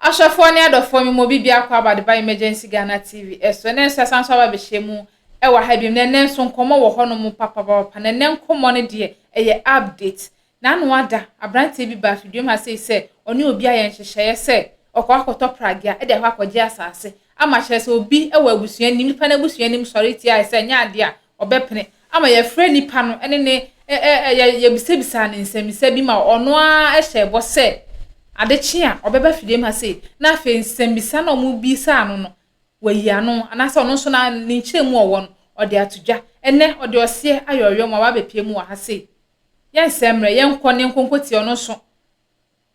Ahwɛfoɔ ne adɔfoɔ me mo biribi akɔ aba de ba Emergency Ghana TV ɛso. Ɛnɛ nso yɛasan nso aba abɛhyia mu ɛwɔ ha biom. Na ɛnɛ nso nkɔmmɔ wɔ hɔnom papapapa. Na ɛnɛ nkɔmmɔ no deɛ ɛyɛ update. N'ano ada, aberanteɛ bi baa afidie mu ha sei sɛ ɔne obi ayɛ nhyehyɛeɛ sɛ ɔkɔ akɔtɔ pragea de akɔ akɔgye asase ama kyerɛ sɛ obi wɔ abusua nim, nipa no abusua nim sɔre tiae sɛ ɛnyɛ adeɛ a ɔbɛpene ama yɛfrɛ nipa no ne ne yɛbisabisaa no nsɛmmisa bi ma ɔno ara hyɛɛ bɔ sɛ ade kye a ɔbɛba afidie mu ha sei na afei nsɛmmisa no a wɔbisaa no no wayi ano anaasɛ ɔno nso na ne nkyerɛmu a ɔwɔ no ɔde ato dwa. Ɛnnɛ ɔde ɔseɛ ayɛ ɔyɔ ma waba abɛpue mu wɔ ha sei. Yɛnsɛe mmerɛ, yɛnkɔ ne nkonkotie ɔno nso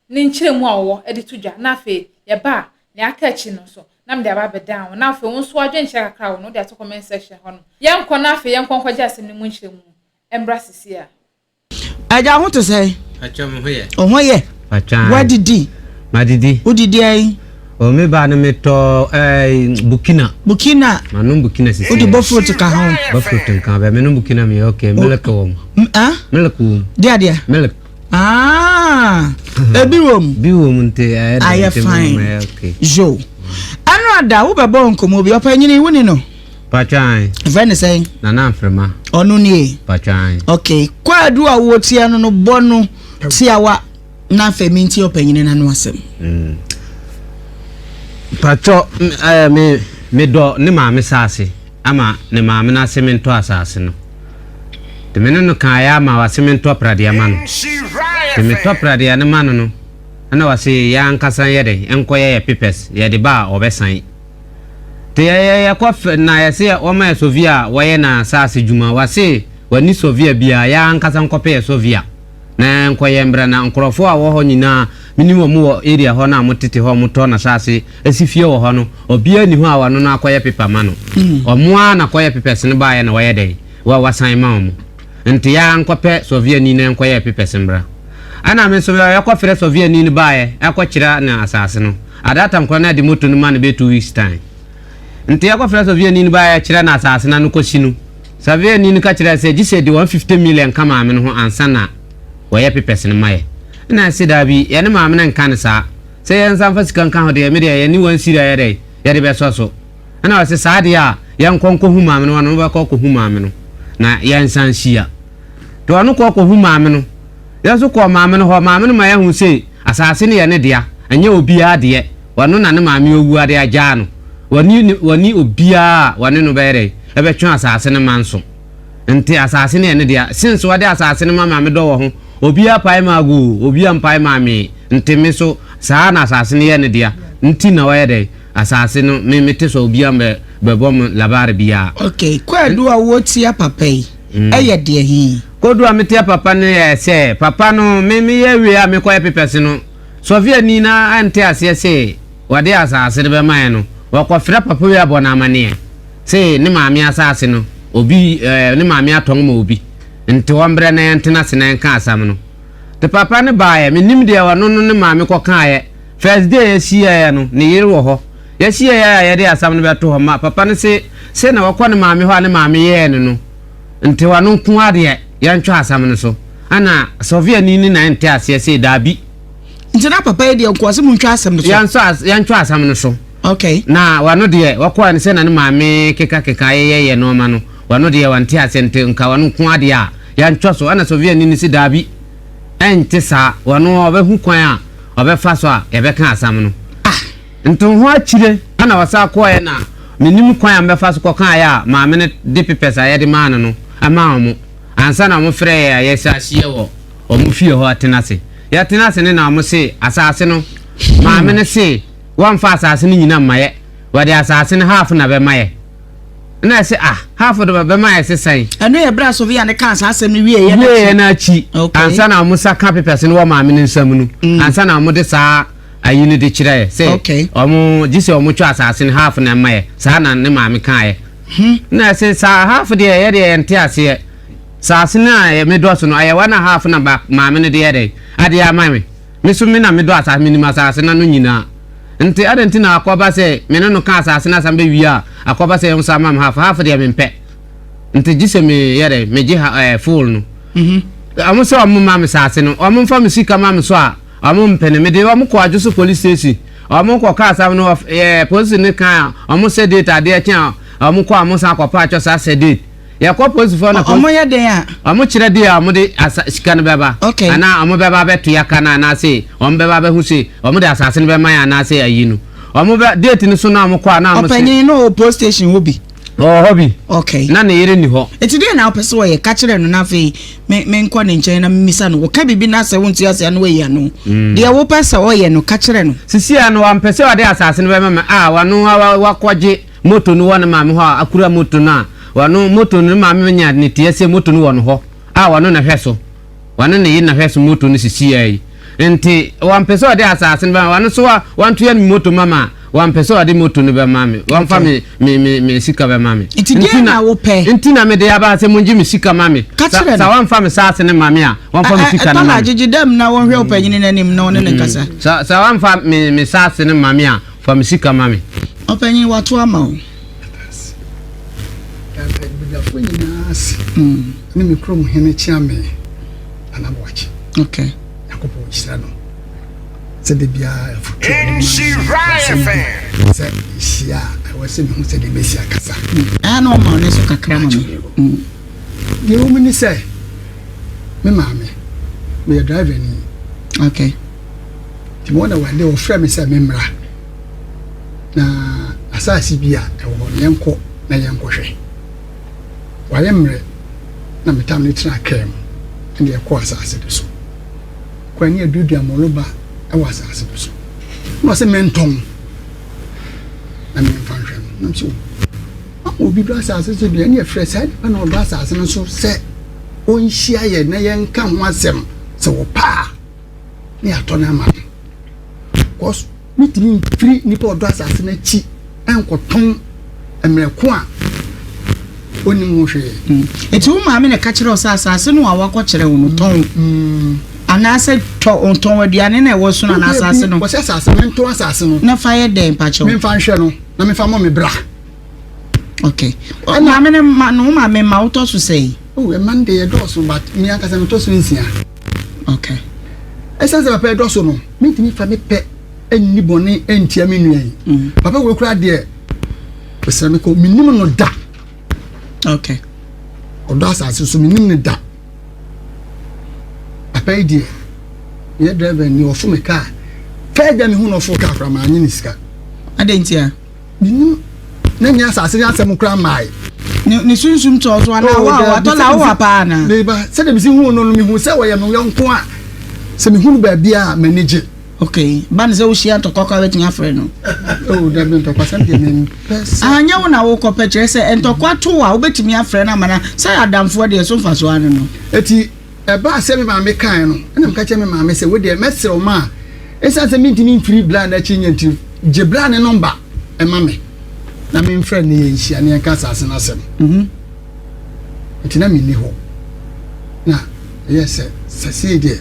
ne nkyerɛmu a ɔwɔ de to dwa na afei yɛba a nea aka akyi no nso na mede aba abɛdan wo na afei wo nso w'adwenkyerɛ kakra wɔ no wode ato comment section hɔ nom. Yɛnkɔ na afei yɛnkɔ nkɔgye asɛm no mu nkyerɛmu mmra sisi a. Agya ho te sɛn? Pakyɛ me ho yɛ. Wo ho yɛ? Pakyɛ ae. Woadidi? Madidi. Wodidi ayi? O me ba no me tɔ ɛɛ eh, Burkina. Burkina. Ma nom Burkina sisi. Wode bofrot ka ho. Bofrot nka bɛ me nom Burkina me yɛ okay. Milk wɔ mu. Ah? Milk wɔ mu. Deɛ adeɛ? Milk. Ah, ebi wɔ mu. Bi wɔ mu nti ɛyɛ dɛ Ayɛ nti mo fine. ɛyɛ okay. Yo. Ɛno ada wobɛbɔ nkɔmmɔ bi ɔpanyini wo ni no. Patwan. Ɛfɛ ne sɛn? Nana Mfrema. Ɔno nie. Patwan. Okay. Kwaadu a wotia no no bɔ no tiawa na afei mentie ɔpanyini no ano asɛm. Mm. Patwɔ eh, me medɔ ne maame saase ama ne maame no ase mentɔ asase no. Nti me ne no kaeɛ ama wase mentɔ pradeɛ ma no. Nti metɔ pradeɛ no ma no no, ɛna wase yɛ ankasa yɛ dɛn nkɔyɛ yɛ papers, yɛde ba a ɔbɛsan. Nti yɛyɛ yɛkɔ fɛ na yɛse wɔma yɛ sɔvia a wɔyɛ na asaase dwuma, wase wɔnni sɔvia biara, yɛ ankasa nkɔpɛ yɛ sɔvia na nkɔyɛ mbra na nkorɔfoɔ a wɔ hɔ nyinaa menim wɔn wɔ area hɔ no a wɔtete hɔ a wɔtɔ n'asaase si fie wɔ hɔ no obiara nni hɔ a wɔno no akɔyɛ paper ma no wɔn ara na kɔyɛ papers no baeɛ na wɔyɛ dɛn wɔ wɔsan ma wɔn nti yɛ ara nkɔpɛ sɔviani na nkɔyɛ papers mbra ɛna me nso yɛkɔfrɛ sɔviani no baeɛ ɛkɔkyerɛ no asaase no at that time koraa na yɛde moto no ma no bɛyɛ 2 weeks time. Nti yɛkɔfrɛɛ sɔviani no baeɛ kyerɛɛ no asaase no ano kɔsi no, sɔviani no ka kyerɛɛ sɛ gye sɛ yɛde 150 million ka maame no ho ansa na wɔyɛ papers no ma yɛ. Ɛna yɛse daabi, yɛne maame no nka no saa, sɛ yɛnsan mfa sika nka ho deɛ, me deɛ yɛne one cedi a yɛdɛn, yɛde bɛsɔ so. Ɛna ɔse saa deɛ a yɛnkɔ nkɔhu maame no, ɔno bɛkɔ akɔhu maame no na yɛnsan nhyia. Nti ɔno kɔ kɔhu maame no, yɛn nso kɔɔ maame no hɔ, maame no ma yɛhu se Asase no yɛ ne dea, ɛnyɛ obiara deɛ. Ɔno na ne maame awu ade agyaa no. Wɔnni ne, wɔnni obiara a wɔne no bɛyɛ dɛn? Ɛbɛtwe asase no manso. Nti asase no yɛ ne dea. Since wɔde asase no ma me a, medɔ wɔ ho. Obiara pae maa agu o, obiara mpae maa me. Nti me nso, saa ara na asase no yɛ ne dea. Nti na wɔyɛ dɛn? Asase no, me, mete so a obiara mmɛ, bɛbɔ me labare biara. Okay, kwaadu a wotia papa yi yɛ deɛ he? Kodu a meteɛ papa no yɛ sɛ papa no me meyɛ wie a mekɔyɛ pepɛse no Sofia ni na ɛnte aseɛ se wɔde asaase no bɛma yɛ no wɔkɔfrɛ papa wei abɔ no amaneɛ se ne maame asaase no obi eh, ne maame atɔn ma obi nte wɔmbrɛ na yɛntena ase na yɛnka asam no te papa no baeɛ menim deɛ ɔno no ne maame kɔkaeɛ first day yɛhyiaeɛ no ne yere wɔ hɔ yɛhyiaeɛ a yɛde asam no bɛto hɔ ma papa no se se na wɔkɔ ne maame hɔ a ne maame yɛɛ no no Nte ɔno nko ara deɛ yɛntwa asɛm no so. Ɛna Sɔviani no na ɛnte aseɛ sei, daabi. Nti na papa yi deɛ nkoa sɛ montwa asɛm no so. Yɛntwa asɛm no so. Okay. Na ɔno deɛ wɔkɔɛ no sɛ na ne maame kekakeka yɛyɛ nnoɔma no, ɔno deɛ ɔnte aseɛ nti nka ɔno nko ara deɛ a yɛntwa so. Ɛna Sɔviani no se daabi, ɛnte saa, ɔno ɔbɛhu kwan a ɔbɛfa so a yɛbɛka asɛm no. Ah! Nti ho akyire na ɔsan kɔeɛ na mennim kwan a mɛfa so kɔkaeɛ a maame no de papers a yɛde maa no no maa wɔn ansa na wɔn frɛɛ yɛn a yɛsan hyiɛ wɔ wɔn fie hɔ atena ase. Yɛtena ase no na wɔn se asaase no maame no se wɔmfa asaase no nyina mma yɛ wɔde asaase no half na bɛma yɛ. Na ɛse ah half de bɛma yɛ se sɛn. Ɛno yɛ berɛ a Sofia no kaa saa asɛm no wieeɛ no akyi. Wieeɛ no akyi ansa na wɔn nsa ka papers no wɔ maame no nsam no ansa na wɔde saa ayi no de kyerɛɛ sɛ ɔmo gye sɛ ɔmo twa asase no half na ɛma yɛ saa na ne maame kaeɛ hmm. Na ɛsɛ saa half deɛ yɛ deɛ yɛnte aseɛ saase no a medɔ so no ayɛ one and half na ba maame no deɛ dɛn adeɛ ama me me so me na medɔ asase menim asase no ano nyinaa nti adɛn nti na akɔba sɛ me ne no ka asase no asam bɛwie a akɔba sɛ ɛho sa ama me half half deɛ mempɛ nti gye sɛ meyɛ dɛn megye ha ɛɛ full no mhm. Ɔmo sɛ ɔmo ma me saase no ɔmo mfa me sika ma me so a Ɔmo mpene. Mede ɔmo kɔɔ Adwoso Police Station. Ɔmo kɔ ka asɛm no ɛɛ polisi no kan a ɔmo sɛ date adeɛ kye a ɔmo kɔ a ɔmo san kɔ pa atwɔ saa sɛ date. Yɛkɔ polisifoɔ na Ɔmo yɛ dɛn a? Ɔmo kyerɛ date a ɔmo de asa sika no bɛba. Okay. Anaa ɔmo bɛba abɛtoa ka no anaa se ɔmo bɛba abɛhu se ɔmo de asase no bɛma yɛn anaa se ayi no. Ɔmo bɛ date no so na ɔmo kɔ a na ɔmo se. Ɔpanyin no wɔ police station hɔ bi. Ɔwɔ hɔ bi. Okay. Na ne yere nni hɔ. Enti deɛn na wopɛ sɛ ɔyɛ? Ka kyerɛ no na afei me menkɔ ne nkyɛn na memmisa no. Ɔka biribi na sɛ wonte aseɛ a na wayi ano. Deɛ wopɛ sɛ ɔyɛ no, ka kyerɛ no. Sisi a no wampɛ sɛ ɔde asase no bɛma me a wano wakɔgye moto no wɔ ne maame hɔ a akura moto no a wano moto no ne maame nya ne teɛ sɛ moto no wɔ no hɔ a wano na hwɛ so. Ɔne ne yere na hwɛ so moto no sisiaa yi nti wɔmpɛ sɛ ɔde asase no bɛma ɔno so wantua me moto ma ma wɔmpɛ sɛ ɔde moto no bɛma me wɔmfa me me me me sika bɛma me. Nti deɛ na wopɛ? Nti na mede aba sɛ mongye me sika ma me. Ka kyerɛ no. Sa wɔmfa me saase no ma me a wɔmfa me sika no ma me. Tɔla gyegye dɛm na wɔnhwɛ ɔpanyini no anim na ɔne no nkasa. Sa sa wɔmfa me me saase no ma me a fa me sika ma me. Ɔpanyin wato ama wo. Badwafoɔ nyinaa ase ne me kurom hene Kyeame Nana Boakye. Okay. Nyankopɔn nhyira no sɛ da biara afotu a ɔde ma me asɛm bi sɛ mehyia a ɛwɔ sɛ mehu sɛdeɛ mɛsi akasa. Ɛa na ɔma wo ne so kakra ma me. Deɛ ɛwɔ mu ne sɛ me maame meyɛ driver ni. Okay. Nti wɔn na wɔde wɔfrɛ me sɛ memmra. Na asase bi a ɛwɔ hɔ no, yɛnkɔ na yɛnkɔhwɛ. Wayɛ mmerɛ na metam no tenaa kaa mu na yɛkɔɔ asase no so. Kɔɛ ne yɛduadua mmɔloba wɔ asase no so. Na ɔsɛ mentɔn na memfa nhwɛ no. Na mesɛ, ama obi dɔ asase so deɛ, ɛne yɛfrɛ saa nipa na ɔdɔ asase no so sɛ ɔnhyia yɛ na yɛnka ho asɛm sɛ wɔpɛ a na yɛatɔ no ama no. Cause metumi mfiri nipa ɔdɔ asase no akyi nkɔtɔn mmerɛ ko a ɔnnim ho hwee. Mm. Eti wo maame na ɛka kyerɛ wo sɛ asase no a wakɔkyerɛ wo no tɔn mm. anaasɛ tɔ tɔn aduane na ɛwɔ so no anaa asase no. Wɔsɛ asase mentɔn asase no. Na fa yɛ dɛn mpakyɛw? Memfa nhwɛ no na memfa mmɔ me bra. Okay. Maame no ma no maame ma wotɔ so sɛn? Oh, ɛma no deɛ yɛdɔɔso but me ankasa metɔ so nsia. Okay. Ɛsiane sɛ papa ɛdɔ no, mentumi fa me pɛ nni bɔne ntia me nua yi. Mm. Papa wei koraa deɛ, mesrɛ me kɔ, menim no da. Okay. Ɔdɔ asase so, menim no da. Papa yi deɛ, meyɛ driver ni, ɔfo me kaa. Fɛɛ da mehu no ɔfo kaa koraa, maanye ne sika. Adɛn ntia? Menim na nyɛ asase ne asɛm koraa mmae. Ne ne sunsum tɔɔ so anaa? Oh, wa watɔ la wowa paa anaa? Meba sɛdeɛ mesi hu no no mehu sɛ wɔyɛ me yɔnko a sɛ mehu no baabi a m'ani gye. Okay, ba ne sɛ wohyia ntɔkwa koraa bɛtumi afrɛ no. Oh, dabi ntɔkwa sɛm deɛ mempɛ sɛ. Ah, nyɛ wo na wokɔpɛ kyerɛ sɛ ntɔkwa to a wobɛtumi afrɛ no ama no sɛ adamfoɔ deɛ so mfasoɔ ano no. Eti Ɛbaa sɛ me maame kaeɛ no, ɛnna meka kyerɛɛ me maame sɛ, Wo deɛ, mɛsrɛ wo ma a, ɛsiane sɛ mentumi mfiri bra no akyi nyɛ nti, gye bra no nɔmba ma me na memfrɛ no na yɛnhyia na yɛnka asase no asɛm. Mhm. Nti na menni hɔ. Na ɛyɛɛ sɛ, sɛsei deɛ,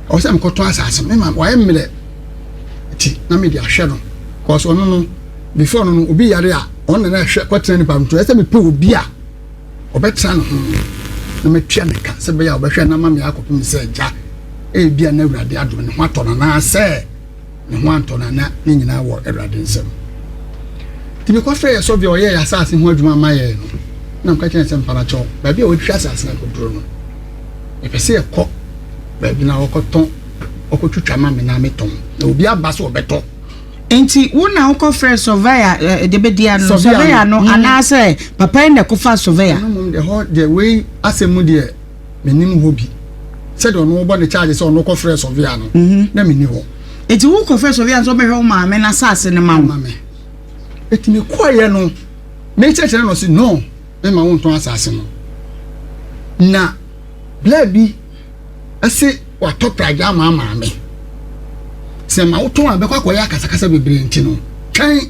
ɛwɔ sɛ mekɔtɔ asase no. Me maame, wayɛ mmerɛ nti na mede ahwɛ no. Cause ɔno no, before no no, obi yare a, ɔno na na ɛhwɛ kɔtena nipa no nti, ɛsɛ sɛ mepɛ obi a ɔbɛtena ne ho na matua ne ka sɛ bɛyɛ a ɔbɛhwɛ no ama me akɔpem sɛ agya ebia na Awurade adom ne ho atɔ no anaasɛ ne ho antɔ no ana ne nyinaa wɔ Awurade nsam. Nti mekɔfrɛ yɛ sɔbi a ɔyɛɛ yɛ asase ho adwuma ma yɛn no na meka kyerɛ sɛ mpanakyɛw baabi a wɔatwa asase no akɔduro no mepɛ sɛ yɛkɔ baabi na wɔkɔtɔn wɔkɔtwitwa ma me na metɔn na obi aba sɛ ɔbɛtɔ. Nti wo na wokɔ frɛ surveyor eh, de bɛdi ano surveyor no mm. anaasɛ papa yi na ɛkɔfa surveyor. Ɛno mmom deɛ hɔ deɛ wei asɛm mu deɛ menim hɔ bi sɛdeɛ ɔno wobɔ ne charge sɛ ɔno kɔ frɛ surveyor no mhm. na menni hɔ. Nti wokɔ frɛ surveyor nso ɔbɛhwɛ wo maame na asase no ma wo. Ma me. Eti mekɔeɛ no mekyerɛkyerɛ no ɔse no mema wo ntɔn asase no na bla bi se watɔ pragya ama maame. Sɛ ma wotɔn a bɛkɔ akɔyɛ akasakasa bebree nti no, twɛn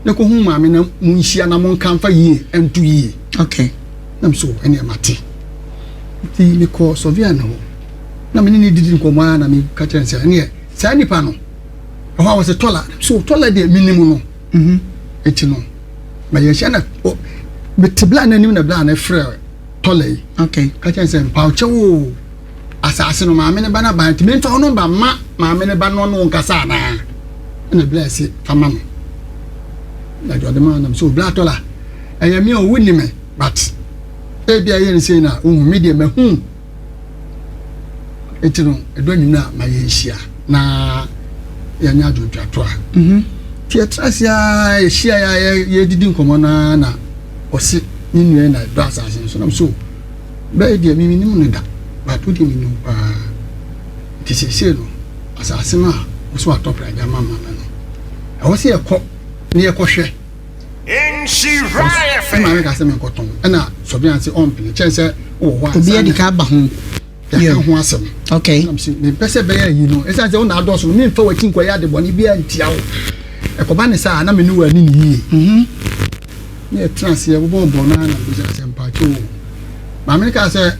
na kɔhu maame na monhyia na monka mfa yie nto yie. Okay. Na me so ɛneɛ mate. Nti mekɔɔ sɔvia no hɔ na me ne ne didi nkɔmmɔ ara na meka kyerɛ no sɛ ɛneɛ saa nipa no ɛhɔ a wɔsɛ tɔla so tɔla deɛ menim no. Mhm. Nti no ma yɛnhyia na mete bla no anim na bla no frɛ tɔla yi. Okay. Ka kyerɛ sɛ mpawokyɛw o, asase no maame ne ba no aba nti memfa wo nɔmba ma maame ne ba no ɔne wo nkasa anaa? Ɛna bla se fa ma no. Na deɛ ɔde maa nam sɛ obla tɔla ɛyɛ me a owu ni me but ebi a yɛ ne sei na wohu me deɛ mahu eti no ɛdɔ anwummerɛ a ma yɛnhyia na yɛnyɛ adwotwato a mhm. nti yɛtena ase a yɛhyia a yɛdidi nkɔmmɔ no ara na ɔse ne nua na ɛdɔ asase no so nam so bɛyɛ deɛ memenim no da but wodeɛ menim paa nti seesei no asase no a wo so atɔ pragya ma ma me no ɛwɔ sɛ yɛkɔ na yɛkɔhwɛ me maame ka sɛ menkɔtɔn ɛna sɔbea sɛ ɔmpene kyɛn sɛ wowɔ hɔ a obi adi ka aba ho yɛka ho asɛm okay mempɛ sɛ bɛyɛ ayi no ɛsiane sɛ wo na adɔɔso no memfa w'akyi nkɔyɛ adebɔne biara ntia wo ɛkɔba ne saa na me ne wo ani ne yie mhm. Ne yɛtena ase yɛbobɔbɔ no ara na mebisa sɛ mpakyɛ o maame no kaa sɛ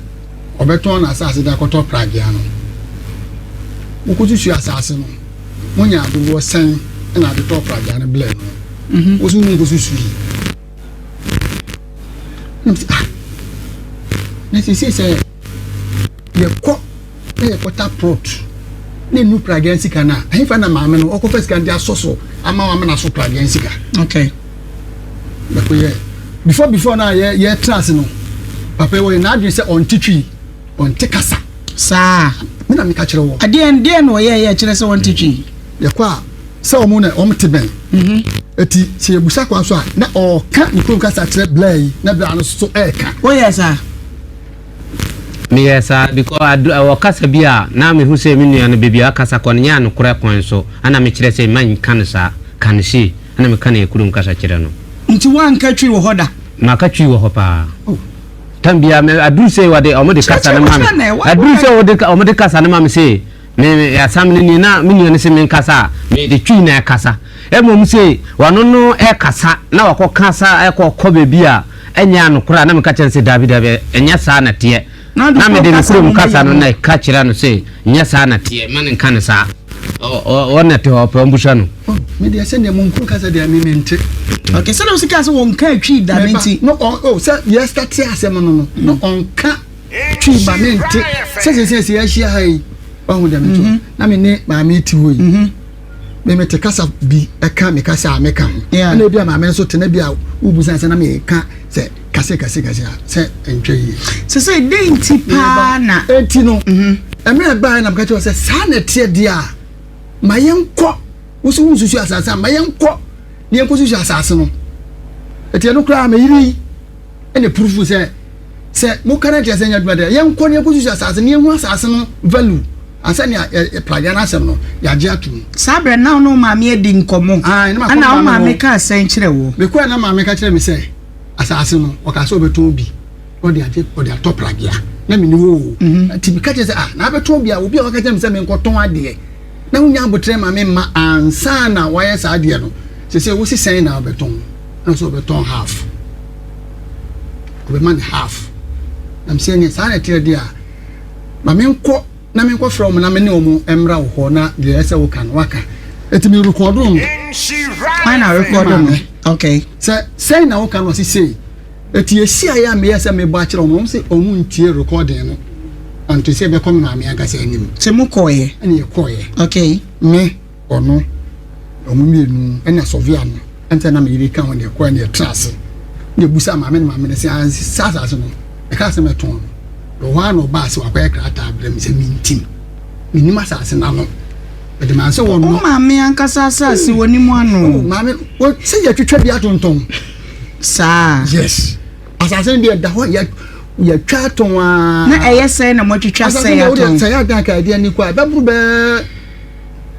ɔbɛtɔn n'asase de akɔtɔ pragea no wokɔsusu asase no monya adodoɔ sɛn na ade tɔ pragea no blɛ no mhm. wo so wo nkɔsusu yi na mesɛ ah na sɛsei sɛ yɛkɔ na yɛkɔta plot na enu pragea sika no a ɛhefa na maame no ɔkɔfa sika no de asɔ so ama wama no aso pragea sika. Okay. Bɛkɔyɛ before before na yɛ yɛtra ase no papa yi wɔyɛ n'adwene sɛ ɔnte twi ɔnte kasa. Saa. Me na meka kyerɛ wɔ. Adeɛ deɛ na ɔyɛ yɛ kyerɛ sɛ ɔnte twi. Yɛkɔ a sɛ wɔn na wɔn te bɛn. Mhm. Eti sɛ yɛbusa kwan so a na ɔka ne kurom kasa kyerɛ blaa yi na blaa no so ɛɛka. Woyɛ saa. Meyɛɛ saa because adu ɛwɔ kasa bi a na mehu sɛ me nua no baabi a ɔkasa kɔ no nyɛ anokorɛ kwan so ɛna mekyerɛ sɛ mma nka no saa, ka no sei ɛna meka no yɛ kurom kasa kyerɛ no. Nti woanka twi wɔ hɔ da? Maka twi wɔ hɔ paa. Tam biara me aduru sɛ wɔde wɔn de kasa no ma me aduru sɛ wɔde wɔn de kasa no ma me sɛ me me asam no nie na me nua no sɛ menkasa a mede twi na ɛkasa mmom sɛ wɔno no ɛkasa na wakɔ kasa ɛkɔ kɔ baabi a Ɛnyɛ anokorɛ a na meka kyerɛ no sɛ, Dabi, dabi, ɛnyɛ saa na ɛteɛ. Na mede me kurom kasa no na ɛka kyerɛ no sɛ, Nyɛ saa na ɛteɛ, mma no nka no saa. Ɔ, ɔna ɛte hɔ, ɔpɛ ɔmbusa no. Oh, me deɛ sɛdeɛ mo nkuro kasa deɛ me mente. Okay, sɛdeɛ wosi kaa sɛ wɔnka twi da no nti. No, ɔ, oh, sɛ yɛ starte asɛm no no, no ɔnka twi ma mente. Sɛ sɛ sɛ sɛ yɛahyia ha yi, wahu deɛ meto. Mhm. Na me ne maame ti hɔ yi. Mhm. Me mete kasa bi ɛka me kasa a meka ho. Ɛna ebi a maame nso te na bi a wobusa sɛ na meka sɛ kase kase kase a sɛ ɛntwa yie. Sɛ sɛ dɛn nti paa na. Enti no, mmerɛ ɛbaeɛ na meka kyerɛ sɛ saa na ɛteɛ deɛ a ma yɛnkɔ wo so wonsusu asase a ma yɛnkɔ na yɛnkɔsusu asase no. Ɛti ɛno koraa meyere yi ɛna purufu sɛ sɛ moka no kyerɛ sɛ nyɛ adwuma deɛ yɛnkɔ na yɛnkɔsusu asase no yɛhu asase no value ansa nea pragya no asɛm no yɛagye ato mu. Saa berɛ na wo ne wo maame adi nkɔmmɔ ɛna wo maame kaa sɛn kyerɛ wo? Mekɔɛ na maame ka kyerɛ me sɛ asase no ɔkaa sɛ ɔbɛtɔn bi na ɔde agye ɔde atɔ pragea na menni hɔ o mhm. nti meka kyerɛ sɛ ah na abɛtɔn bi a obi a waka kyerɛ me sɛ menkɔtɔn adeɛ na wonya abotrɛ ma me mma ansa na wayɛ saa adeɛ no sɛ sɛ wosi sɛn na wobɛtɔn na sɛ ɔbɛtɔn half ɔbɛma ne half na mesɛ neɛ saa na ɛteɛ deɛ a ma menkɔ na menkɔfrɛ wɔn na me ne wɔn mmra wo hɔ na deɛ ɛsɛ woka no waka ɛti me rekɔdo no hwan na rekɔdo no okay sɛ sɛn na woka no ɔse sei ɛti ɛhyiaeɛ a meyɛ sɛ mebɔ akyerɛ wɔn wɔn sɛ wɔn ntie recording no anto sɛ ɛbɛkɔ me maame ankasa anim sɛ mokɔɔyɛ ɛne yɛkɔɔyɛ okay me ɔno, wɔn mmienu ɛna sɔvea no ɛnti na me yere ka ho na ɛkɔɛ na ɛtra ase na ebusa maame no maame no sɛ saa asase no ɛka sɛ mɛtɔn no wɔ hɔ a na ɔbaa sɛ wakɔyɛ krataa brɛ me sɛ mentim menim asase no ano mede maa sɛ wɔn no maame ankasa asase wɔ ne mu ano oh, maame sɛ yɛtwitwa bi atontɔn saa yes asase no bi ɛda hɔ yɛ yɛtwa atɔn aa na ɛyɛ sɛn na moatwitwa sɛn atɔn asase no sɛ yɛ adan ka ɛde ani kɔ a ɛbɛboro bɛɛ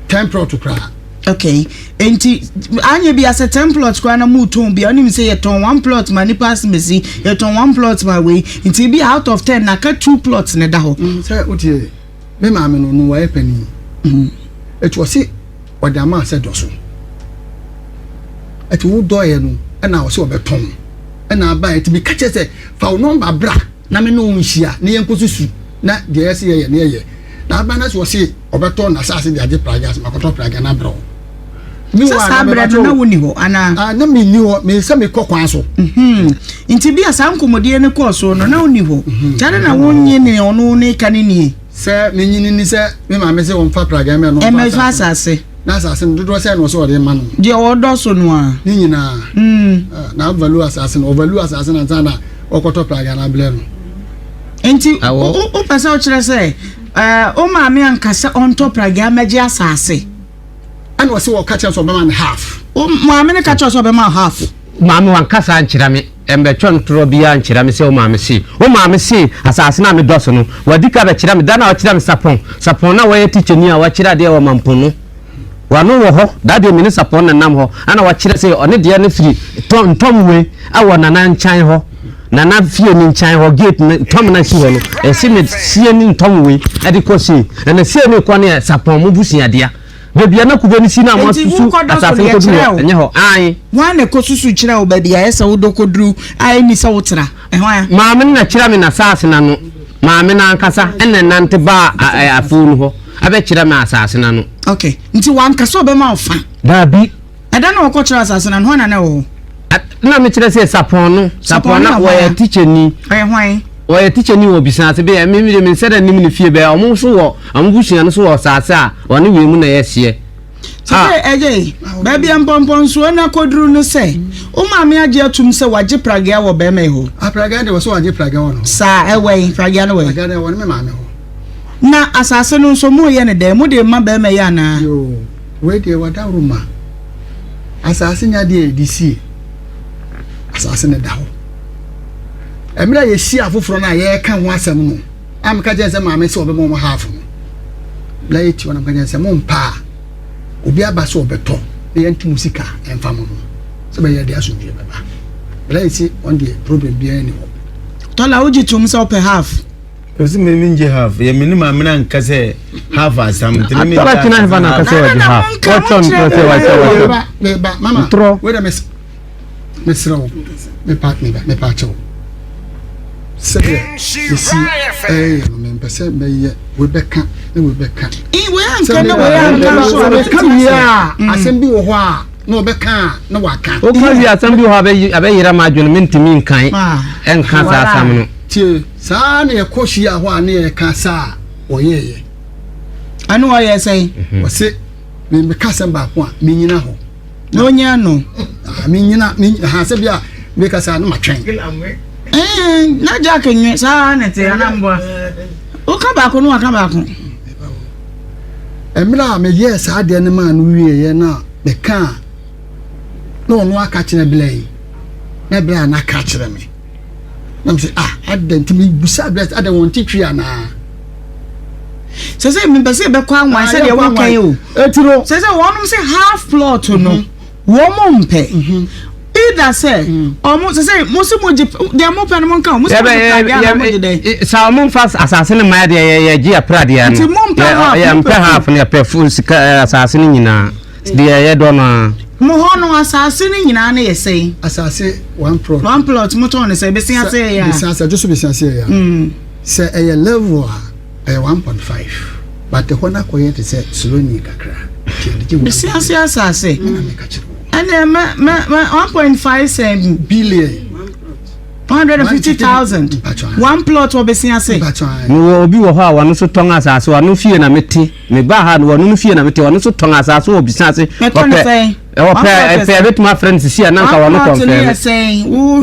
ten plot koraa. Okay, nti anyɛ bi asɛ ten plot koraa na mu tɔn bi a ɔnim sɛ yɛtɔn one plot ma nipa asemesi yɛtɔn one plot ma wei nti bi out of ten na ka two plots na ɛda hɔ. Mm, sɛ o tie me maame no no wɔyɛ panin mm. etu ɔsi ɔde ama asɛ dɔ so ɛti wo dɔɔyɛ no ɛna ɔsi ɔbɛtɔn ɛna aba ɛti mi kakyɛ sɛ fa wo nɔmba bra na me ne wo nhyia ne yɛn kɔ susu na deɛ yɛsi yɛyɛ ne yɛyɛ na aba na sɛ ɔsi ɔbɛtɔ n'asase de agye pragya sɛ makɔtɔ pragya no abrɛ wo. Sɛ saa berɛ no na wonni hɔ anaa? Ah, na menni hɔ, me sɛ mekɔ kwan so. Mhm. Nti bi a saa nkɔmmɔdie no kɔɔ so no na wonni hɔ. Mhm. Nti ade na wonnye ne ɔno ne ka ne nie? Sɛ menyini ni sɛ me maame sɛ wɔmfa pragya mɛ no mfa asase. Na asase no dodoɔ sɛn na ɔsɛ ɔde ma no? Deɛ ɔdɔ so no a. Ne nyinaa. Mm. Ah, na value asase no, ɔvalue asase no ansa na ɔkɔtɔ praga no abrɛ no. Nti wopɛ sɛ wokyerɛ sɛ eh, wo maame anka sɛ ɔntɔ praga mmɛgye asase? Ɛna ɔsɛ wɔka kyerɛ sɛ ɔbɛma no half. Wo maame no ka kyerɛ sɛ ɔbɛma half? Maame wanka saa nkyerɛ me. Ɛmbɛtwɛ ntorɔ biara nkyerɛ me sɛ wo maame se, wo maame se asase no a medɔ so no, wadi ka bɛkyerɛ me, da no a ɔkyerɛ me Sapɔn, Sapɔn no a wɔyɛ tikyani a wakyerɛ adeɛ wɔ Mampong no, wano wɔ hɔ, da deɛ me ne Sapɔn na nam hɔ, ɛna wakyerɛ sɛ ɔne deɛ no firi tɔ, Ntɔmwe wɔ Nana nkyan hɔ, Nana fie no nkyan hɔ, gate no, Ntɔm no si hɔ no, ɛse me sie ne Ntɔmwe de kɔ sei, ɛna sei ne kɔ ne Sapɔn mo busua dea. Baabi a na kube no si no a Enti moasusu wokɔdɔ so asase no, no kɔduru yɛkyerɛɛ hɔ, wo? ɛnyɛ hɔ. Aane. Hwan na ɛkɔsusu kyerɛɛ wo baabi a ɛyɛ sɛ wodɔ kɔduru a ɛnni sɛ wotra? Hwan? Maame no na kyerɛ me n'asase no ano. Maame no ankasa na ɛnante baa afuo no hɔ abɛkyerɛ me asase no ano. Ok. Nti wanka sɛ ɔbɛma wo fa? Daabi. Ɛda no a wɔkɔkyerɛɛ asase no ano, hwan na na ɛwɔ hɔ? Na mekyerɛ sɛ Sapɔn no. Sapɔn na wɔyɛ tikyani. Ɔyɛ hwan? Wɔyɛ tikyani wɔ Bisa ase bɛyɛ me de me nsa da nim ne fie bɛyɛ ɔmo nso wɔ ɔmo busua no so wɔ saase a ɔne wei mu na ɛyɛ hyeɛ. Sɛ ɛyɛ baabi a mpɔmpɔnsoɔ no akɔduru no sɛ wo maame agye atum sɛ wagye pragea wɔ bɛrima yi hɔ. Apragea deɛ wɔ sɛ wagye pragea wɔ no hɔ. Saa ɛwɔ yi pragea no wɔ yi. Pragea no ɛwɔ ne me maame hɔ. Na asase no nso mo yɛ ne dɛn mo de ma bɛrima yi anaa? Yoo wei deɛ wadaworo ma asase nya deɛ yɛde sie asase no da hɔ. Mmerɛ a yɛhyia afoforɔ no a yɛreka ho asɛm no a meka kyerɛ sɛ maame sɛ ɔbɛma wɔn half no bla yɛti hɔ na meka kyerɛ sɛ mompa a obi aba sɛ ɔbɛtɔ na yɛnto mu sika ɛmfa mo no sɛ bɛyɛ de asomdwoeɛ bɛba bla yɛsi ɔn deɛ problem biara ni hɔ. Tɔla wogye tom sɛ wopɛ half? Ɔsi mi mi ngye half yɛ mi ni maame na nka sɛ half asam nti mi mi ngye half. Atɔla kyina hefa na nka sɛ wɔgye half wɔtɔ ntorɔ sɛ wɔakyɛ wɔtɔ ntorɔ. Mesrɛ wo mepa meba mepa kyɛw sɛdeɛ mesi ɛyɛ no mempɛ sɛ mɛyɛ wei bɛka ne wei bɛka. Wei anka ne wei anka nso a ɔbɛka wie a mm. asɛm bi wɔ hɔ a na ɔbɛka a na waka. Woka wie asɛm bi wɔ hɔ a abɛyera m'adwene mentumi nkan ah. ɛnka saa asɛm no. Tie saa na yɛkɔ hyia hɔ a ne yɛka saa ɔyɛɛyɛ. Ɛne ɔyɛ sɛn? Mhm. Ɔse meka asɛm baako a menyina hɔ. Na ɔnyɛ ano. Ah, menyina ha sɛ bi a meka saa na matwɛn. Eh, na Jack nwe saa na te anamboa. Woka baako no waka baako. Mmerɛ a meyɛɛ saa adeɛ no maa no wieɛ no a mekaa na ɔno aka kyerɛ berɛ yi na berɛ a na aka kyerɛ me na mesɛ ah adɛn nti mebusa berɛ sɛ adɛn wɔn te twi anaa sɛ sɛ mepɛ sɛ yɛbɛkɔ anwan ah, sɛdeɛ woka yi o sɛ sɛ wɔnom sɛ half plot no mhm. wɔn mpɛ mhm. either sɛ mhm. ɔmo sɛ sɛ mo sɛ mo gye deɛ mo pɛ no mo nka mo sɛ mo gye pradeɛ anaa mo gye dɛ. sa ɔmo nfa asase no mmaa deɛ yɛ yɛ gye yɛ pradeɛ no nti mo mpɛ half yɛ mpɛ half no yɛ pɛ full sika asase no nyinaa deɛ yɛ dɔ no ara. Mo hɔ no asase no nyinaa no yɛ sɛn. Asase one plot. One plot mo tɔn no sɛ besi ase yɛ ya. Besi ase ɛdwo so besi ase yɛ ya. Sɛ ɛyɛ level a ɛyɛ 1.5 but ɛhɔ no akɔyɛ te sɛ slowly kakra nti yɛde gye Besi ase asase. Ɛna meka kyerɛ wo. Ɛna mɛ mɛ mɛ 1.5 sɛn. Billion. 150,000. One plot wɔ besi ase. Mewɔ obi wɔ hɔ a wɔno nso tɔn asase wɔno fie na mete mebaa ha no wɔno no fie na mete wɔno nso tɔn asase wɔ besi ase. Mɛtɔ ne sɛn. Ɛwɔ pɛ pɛ ɛbɛtumi afrɛ no sisi a na nka wɔn kɔnfɛn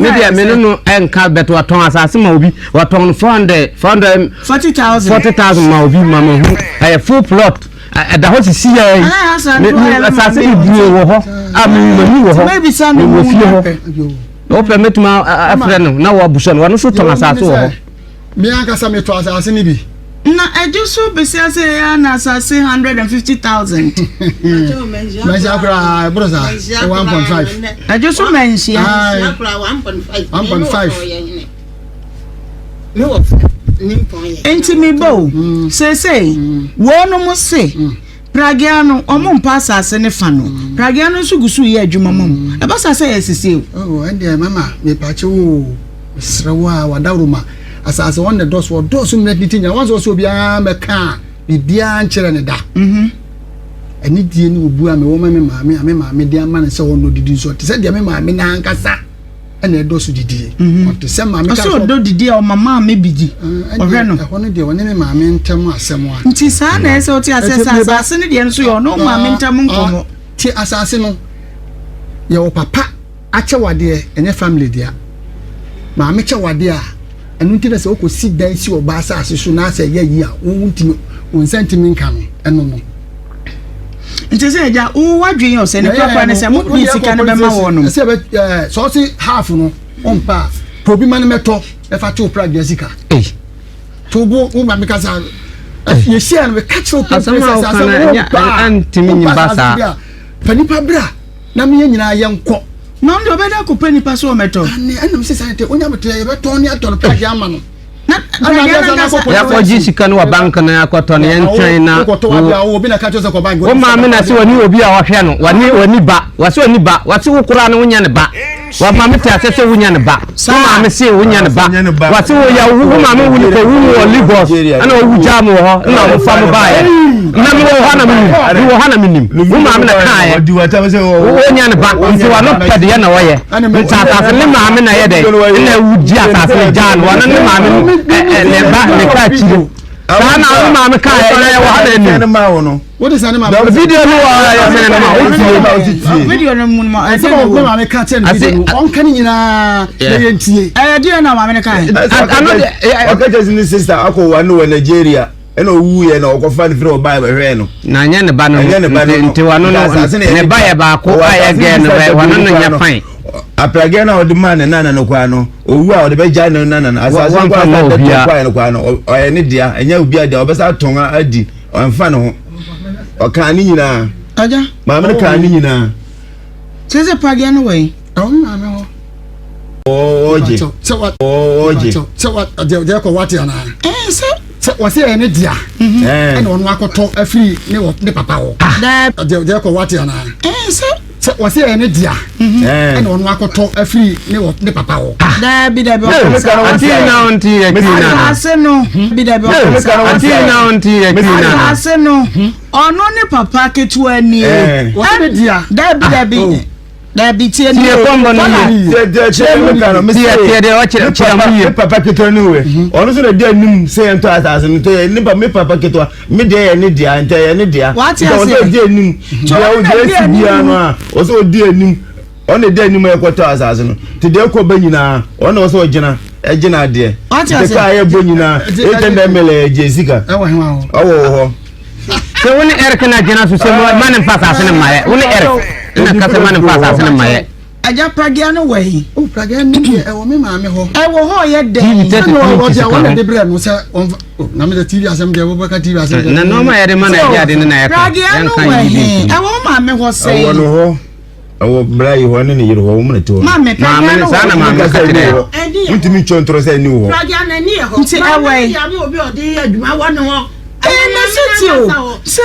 me deɛ me ne no ɛnka bɛt wɔtɔn asase ma obi wɔtɔn no 400 400 40,000 ma obi ma ma hu ɛyɛ full plot ɛda hɔ sisi yɛ yi asase bebree wɔ hɔ a me mani wɔ hɔ mewɔ fie hɔ wopɛ mɛtumi afrɛ no na wɔabusa no wɔno so tɔn asase wɔ hɔ. Me ankasa metɔ asase no bi. Na ɛgye so besia sɛ ɛyɛ na asase 150,000. Manhyia koraa ɛboro saa 1.5. Ɛgye so manhyia. 1.5. Nti mi ba o mm. seesei mm. wɔnom se mm. Pragea no ɔmo mpa asase ne fa no pragea no nso gu so yɛ adwuma ma mu ɛba saa sɛ yɛ sisi o. Oh, ɛndeɛ mama mepakye wo mesrɛ wo a wadaworo ma asase wɔn na ɛdɔso ɔdɔso mmerɛ tete nyina wɔn sɛ ɔsɛ obiara mɛka a biribiara nkyerɛ ne da mhm. anidie ne obu a mewɔ ma me maame a me maame de ama no sɛ ɔno didi nso te sɛ deɛ me maame no ankasa. Ɛna ɛdɔ so didie. Mhm. Ɔte sɛ maame ka sɛ ɔdɔ didie a ɔma maame bi di. Ɔhwɛ no. Ɛhɔ no deɛ ɔne me maame ntam asɛm a. Nti saa na ɛsɛ ɔte aseɛ sɛ asase no deɛ nso yɛ ɔne maame ntam nkɔmmɔ. Te asase no yɛwɔ papa akyɛwadeɛ ɛnyɛ family dea. Maame kyɛwadeɛ a ɛno nti na sɛ wokɔ si dan si ɔba asase so na sɛ ɛyɛ yi a wo ntumi wo nsa ntumi nka no ɛno no. Nti sɛ agya wo wadwen yɛ ɔsɛ ne korakora ne sɛ mo de sika no bɛma wɔn nom. Ɛsɛ bɛ ɛɛ sɛ ɔsi half no ɔmpa a pɛ obi ma no mɛtɔ ɛfa to pragya sika. To bo wo ma mi kasa yɛhyia no meka kyerɛ wo pɛmpɛ sɛ asɛm wo pa a wo pa asase bi a pɛ nipa bra na meyɛ nyinaa yɛnkɔ. Na ɔno deɛ ɔbɛda akɔpɛ nipa sɛ ɔmɛtɔ. Ane ɛnam sɛ saa tɛ onya bɛtɛ yɛbɛtɔn ne atɔ no pragya ama no. Yɛakɔgye sika no wɔ bank no akɔtɔ no yɛntwɛn na wo maame na sɛ wɔne obi a ɔhwɛ no wɔne wɔni ba wɔsɛ wɔni ba wɔsɛ wo koraa no wonya ne ba wɔma me te asɛ sɛ wonya ne ba wo maame se wonya ne ba wɔsɛ wo yɛ wo maame wo ne kɔ wo wɔ Lagos ɛna ɔwu gyaa mo wɔ hɔ ɛna ɔmo fa mo baeɛ na mewɔ hɔ na menim mewɔ hɔ na menim wo maame na kaeɛ wonya ne ba nti wɔno pɛ deɛ na wɔyɛ Nti asase ne maame na yɛ dɛ na ewu di asase ne gyaa no ɔno ne maame ne ba ne ka akyire saa na ɔne maame ka yɛ na yɛ wɔ ha na anim. Video no wɔ yɛ sɛn no ma o tie. Video no mu no ma ɛsɛ wɔ. Ɛsɛ maame ka kyerɛ no video no ɔnka ne nyinaa na yɛn tie. Ɛyɛ deɛ na maame no ka yɛ. Ano de. Ɔka kyerɛ ne sister akɔ wa no wɔ Nigeria. Ɛna owu yɛ na ɔkɔfa no firi ɔbaa bɛhwɛɛ no. Na nyɛ ne ba no Ɛnyɛ ne ba no nti wano no ne ba yɛ baako a yɛ gɛɛ no bɛ wano no nyɛ fine. Apragɛ no a ɔde maa ne nana no koraa no owu a ɔde bɛgya ne nana no asase no koraa sɛ ɔde koraa no koraa no ɔyɛ ne dea ɛnyɛ obi a dea ɔbɛsa atɔn adi ɔmfa ne ho ɔkaa ne nyinaa. Agya. Maame no kaa ne nyinaa. Sɛ sɛ pragɛ no wɔ yi. Ɛwɔ me maame hɔ. Ɔɔgye. Ɔɔgye. Sɛ wa deɛ kɔ wate anaa. Ɛɛ sɛ. Sɛ wɔsɛ ɛyɛ ne dea. Ɛna ɔno akɔtɔ afiri ne wɔ ne papa hɔ. Deɛ deɛ kɔ wate anaa. Ɛɛ sɛ. Sɛ wɔsɛ ɛyɛ ne dea. Ɛna ɔno akɔtɔ afiri ne wɔ ne papa hɔ. Daabi daabi ɔkɔ sa. Ati na ɔnti yɛ kii na. Asase no. Bi daabi ɔkɔ sa. Ati na ɔnti yɛ kii na. Asase no. Ɔno ne papa ketewa nie. Wɔsɛ ne dea. Daabi daabi. Dabi tie nie. Tie kɔmbɔ no yie. Tie tie tie mu ka no. Tie tie deɛ ɔkyerɛ kyerɛ mu yie. Me papa ketewa no wɛ. Mhm. Ɔno nso na di anim sɛ yɛn tɔ asase no tɔ ne pa me papa ketewa me deɛ yɛ ne dea ntɛ yɛ ne dea. Wate ase. Ɔsɛ ɔdi anim. Deɛ ɔdi esi biara no a ɔsɛ ɔdi anim. Ɔna di anim ɛkɔ tɔ asase no. Te deɛ ɛkɔ bɛ nyinaa ɔna ɔsɛ ɔgyina ɛgyina adeɛ. Wate ase. Te kaa yɛ bɔ nyinaa 800 ml ɛgye sika. Ɛwɔ hɔ. Ɛwɔ hɔ. Sɛ wo ne Eric na gyina so sɛ ma ne mfa asase no mmaeɛ. Wo ne Eric na ka sɛ ma ne mfa asase no mmaeɛ. Agya pragea no wɔ he? O pragea no deɛ ɛwɔ me maame hɔ. Ɛwɔ hɔ ɔyɛ dɛn? TV 33 inches ka ho. Wɔn de brɛ no sɛ wɔn o na mi de TV asɛm deɛ wɔbɛka TV asɛm deɛ. Na nneɛma yɛde ma na ɛde ade no na yɛka. Pragea no wɔ he? Ɛwɔ wo maame hɔ sɛn? Ɛwɔ no hɔ. Ɛwɔ bra yi hɔ ne ne yere hɔ wɔn na te hɔ. Maame maame no saa na maame ka kyerɛ. Ntumi ntwa ntorɔ sɛ ɛni wɔ hɔ. Nti ɛwɔ yi. Ɛyɛ na sɛ tie o sɛ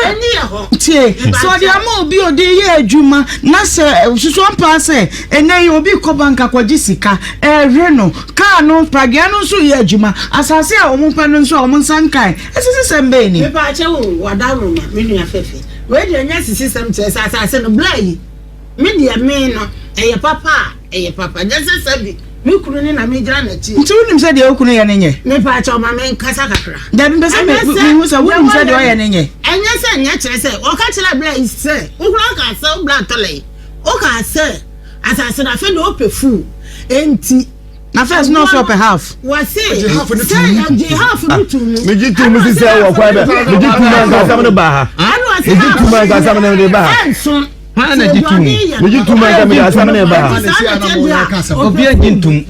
tie sɛ ɔde ama obi ɔde yɛ adwuma na sɛ susu ampa sɛ ɛnɛ yi obi kɔ bank akɔgye sika ɛhwɛ no kaa no pragea no nso yɛ adwuma asase a wɔn pɛ no nso a wɔn nsa nkae ɛsɛ sɛ sɛm bɛyɛ ni. Mepa akyɛ wo wada roma me nua fɛfɛ wei deɛ nyɛ sisi sɛm kyerɛ sɛ asase no bla yi me deɛ me no ɛyɛ papa a ɛyɛ papa nyɛ sɛ sɛbi me kunu ne na me gyina n'akyi. Nti wonim sɛ deɛ wo kunu yɛ no nyɛ? Mepa akyɛ ɔma me nkasa kakra. Dabi mpɛ sɛ mehu sɛ wonim sɛ deɛ ɔyɛ no nyɛ. Ɛnyɛ sɛ nyɛ kyerɛ sɛ ɔka kyerɛ bla yi sɛ wokura ɔka sɛ wo bla tɔlɛ yi ɔka sɛ asase no afei deɛ ɔpɛ fuu enti. Na first na ɔsɛ ɔpɛ half. Wɔse sɛ yɛgye half no to mu. Megye to mu sisi wɔ kwan bɛ. Megye to mu anka asɛm no ba ha. Megye to mu anka asɛm no de ba ha. Hwan na gye to mu? Megye to mu anka mede asɛm no ba ha. Obi agye ntom.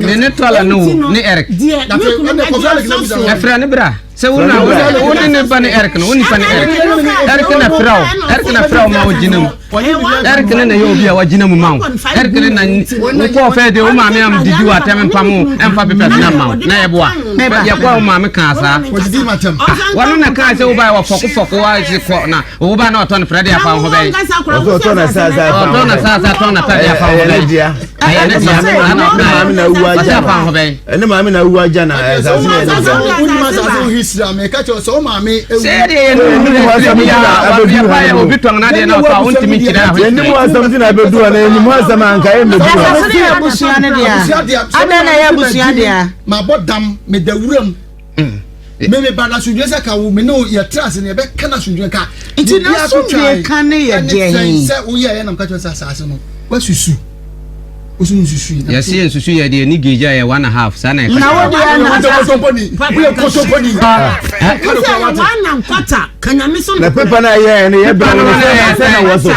Ne ne tɔla ne wo ne Eric. Ɛfrɛ ne bra. Sɛ wo na wo ne ne ba ne Eric no, wo nipa ne Eric. Eric na frɛ wo. Eric na frɛ wo ma wo gyina mu. Eric ne na yɛ obi a wagyina mu ma wo. Eric ne na wokɔɔ fɛ de wo maame am didi wɔ atɛm mpam wo ɛmfa papers na ma wo na yɛboa. Yɛkɔ a wo maame kaa saa. Wɔno na kaa sɛ wobaɛ wɔ fɔko fɔko wa kɔ na Wo ba na ɔtɔ no frɛ de afa wo ho bɛn? Ɔtɔ na saasa afa ho bɛn? Ɔtɔ na saasa tɔn na pɛ de afa wo ho bɛn? Ɛyɛ ne dea. Ɛne maame na awu agya no. Afa ho bɛn? Ɛne maame na awu agya na asase na ɛne dea. Wonim asase ho history a meka kyerɛ sɛ wo maame ewu. Sɛ deɛ yɛ no history bi a yɛ obi tɔn na deɛ na ɔtɔ a wontumi nkyerɛ. nkyerɛ ahwɛ. Yɛnim ho asɛm ti na ɛbɛdu hɔ na yɛnim ho asɛm a anka yɛmmɛdu hɔ. Asase no yɛ abusua no dea. Adɛn na ɛyɛ abusua dea? Mabɔ dam, meda wuram. Me me ba n'asomdwe sɛ ka wo me ne wo yɛtra ase na yɛbɛka n'asomdwe ka. Nti n'asomdwe ka ne yɛ deɛ he? Sɛ woyɛ yɛ nam ka kyerɛ sɛ asase no wasusu. Wosu nsusu yi. Yɛsi yɛ nsusu yɛ deɛ ni gauge a yɛ one and a half saa na ɛka. Na wo deɛ na asase. Woyɛ kotoponi. Wosɛ yɛ one and quarter kanyame so. Na pepa na yɛ no yɛ bɛn no sɛ sɛ na wɔ so.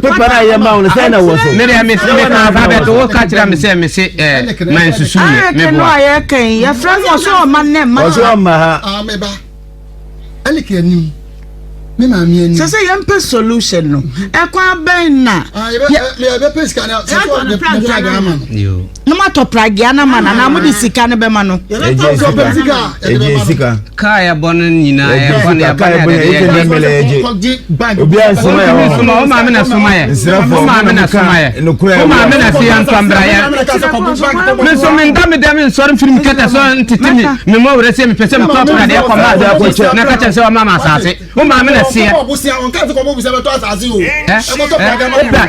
Pepa na yɛ ma wo no sɛ na wɔ so. Me deɛ me me ka fa bɛ to wo ka kyerɛ me sɛ me se ɛɛ ma nsusu yɛ me boa. Ayɛ kɛ no a yɛ kɛn yɛ frɛ no ɔsɛ ɔma nɛ ma. Ɔsɛ ɔma ha. Ah me ba. Ɛne kɛ anim. Me maame anim. Sɛ sɛ yɛn pɛ solution no ɛkwan bɛn na. Ah yɛ bɛ pɛ sika na sɛ sɛ ɔde pragea ama no. Na mo atɔ pragea no ama no anaa mo de sika no bɛma no. Ɛgye sika ɛgye sika. Kaa yɛ bɔ no nyinaa yɛ bɔ no yɛ bɔ no yɛ de yɛ gye. Obi a nsoma yɛ hɔ. Soma o maame na soma yɛ. O maame na soma yɛ. O maame na se yɛ ntɔmbra yɛ. Me nso me nda me dɛm nsɔre mfiri me kɛtɛ so ntete me me mɔ werɛ sɛ mepɛ sɛ metɔ pradeɛ kɔ ma na ka kyerɛ sɛ ɔma ma asase. Wo maame na seɛ. Ɛ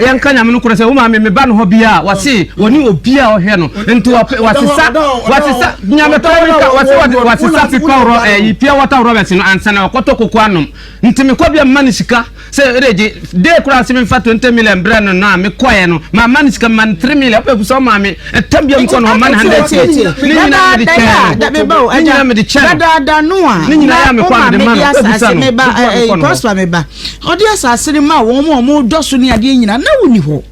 yɛnka nyame no korɛ sɛ wo maame meba no hɔ bia wɔse wɔne obi a ɔhwɛ no nti wɔsesa wɔsesa nyame tɔ no ka wɔse wɔsesa pipa rɔ ɛyi pure water rɔbɛs no ansa na wɔkɔtɔ koko anom nti mekɔ bia mma no sika Sɛ ɛde gye dee koraa sɛ memfa 20 million brɛ no no a mekɔɛ no mamma no sika mema no 3 million wopɛ busa wo maame ɛtam bia mekɔ no hɔ ma no 100 k ne nyinaa mede kyɛɛ no ne nyinaa mede kyɛ no dadaada no a ne nyinaa yɛ a mekɔ a mede ma no wopɛ busa no meba Prosper meba ɔde asase no ma wɔn a wɔn dɔ so ne adeɛ nyinaa na wonni hɔ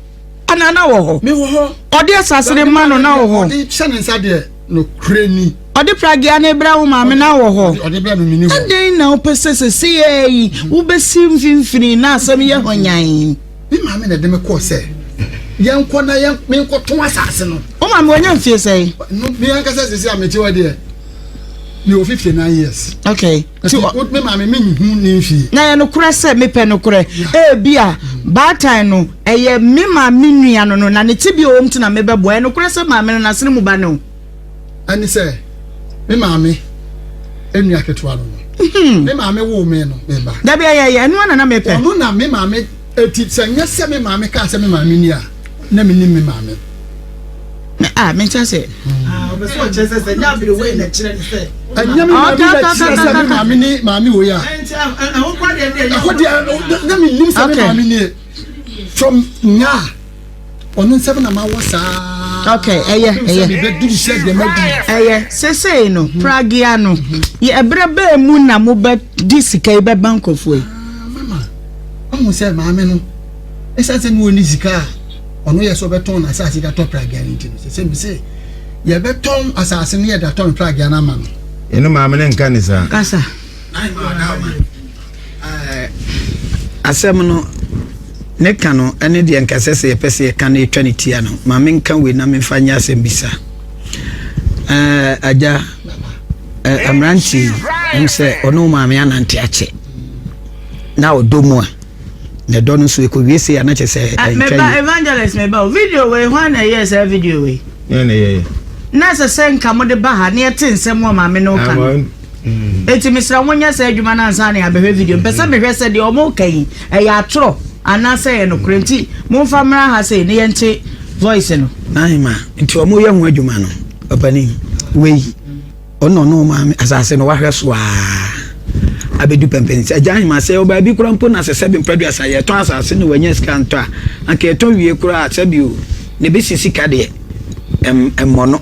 anaa na wɔ hɔ ɔde asase no ma no na wɔ hɔ ɔde hyɛ ne nsa deɛ nokorɛ ni Ɔde pragea no rebrɛ wo maame na wɔ hɔ. Ɔde brɛ me meni hɔ. Adɛn na wopɛ sɛ seesei yi wobɛsi mfimfini na asɛm yɛ hwanyann? Me maame na ɛde me kɔɔ sɛ yɛnkɔ na yɛn menkɔtɔn asase no. Wo maame wanya mfie sɛn? No, me ankasa seesei a mete hɔ deɛ mewɔ 59 years. Okay. Ti me maame menhu ne mfie. Na yɛ nokorɛ sɛ mepɛ nokorɛ. Ebia baatan no ɛyɛ me maame nua no no na ne tebea a ɔwɔ mu nti na mebɛboa. Ɛyɛ nokorɛ sɛ maame no n'asene mu ba ne wo. Ɛne sɛ, me maame nua ketewa no no. Me maame woo me no, me ba. Dabi ɛyɛ ɛyɛ ɛno na na mepɛ. Ɔno na me maame eti sɛ nyɛ sɛ me maame kaa sɛ me maame ni a, na me nim me maame. Me a me nkyɛn sɛ. Ah, ɔbɛ sɛ ɔkyerɛ sɛ sɛ nyɛ abiri wei na kyerɛ ne sɛ. Ɛnyɛ me maame na kyerɛ sɛ me maame ni maame wei a. Ɛho kɔ deɛ ne ɛyɛ. Ɛho deɛ na me nim sɛ me maame nie from nyaa. Ɔno nsɛm na mawɔ saa. Ok, ɛyɛ, ɛyɛ. Mebɛduru sɛ deɛ madu. Ɛyɛ, sesei no, pragea no, yɛ ɛberɛ bɛɛ mu na mobɛde sika yi bɛba nkurɔfoɔ yi? Ah, mama, wahu sɛ maame no, ɛsiane sɛ ne ɔnni sika a ɔno yɛ sɛ ɔbɛtɔn n'asase de atɔ pragea no nti no, sɛ sɛ mese yɛbɛtɔn asase no yɛde atɔn pragea no ama no. Ɛno maame no nka ne saa. Kasa. Asɛm no ne ka no ne deɛ nka ɛsɛ sɛ yɛpɛ sɛ yɛka na yɛtwa ne tia no, ma menka wei na memfa nyɛ asɛm bisa. Agya, mmeranteɛ yi, ɛm sɛ ɔne wo maame anante akyɛ na ɔdɔ mu a, na ɛdɔ no nso ɛkɔwie sei a na kyerɛ sɛ ɛntwa Meba yie. evangelist meba o video wei hwan na ɛyɛɛ saa video wei? Yɛn na ɛyɛyɛ. Na ɛsɛ sɛ nka mode ba ha na yɛte nsɛm a maame no ka no. Enti mesrɛ wo monyɛ saa adwuma no ansa na yɛabɛhwɛ video. Mepɛ sɛ mehwɛ sɛ deɛ wɔreka yi, ɛyɛ atorɔ anaasɛ ɛyɛ nokorɛ. Nti momfa mmra ha sei na yɛnte voice no. N'ahema nti ɔmo yɛ ho adwuma no ɔpanin wei ɔno na ɔne ɔmaame asase no wahwɛ so aa abɛdu pɛmpɛn sɛ agya ahema sɛ ɔbaa bi koraa mpo na sɛ sɛbi mpaduasa yɛtɔn asase no wanya sika ntɔ a anka yɛtɔn wie koraa sɛbi o ne bɛsi sika deɛ ɛmmɔ no.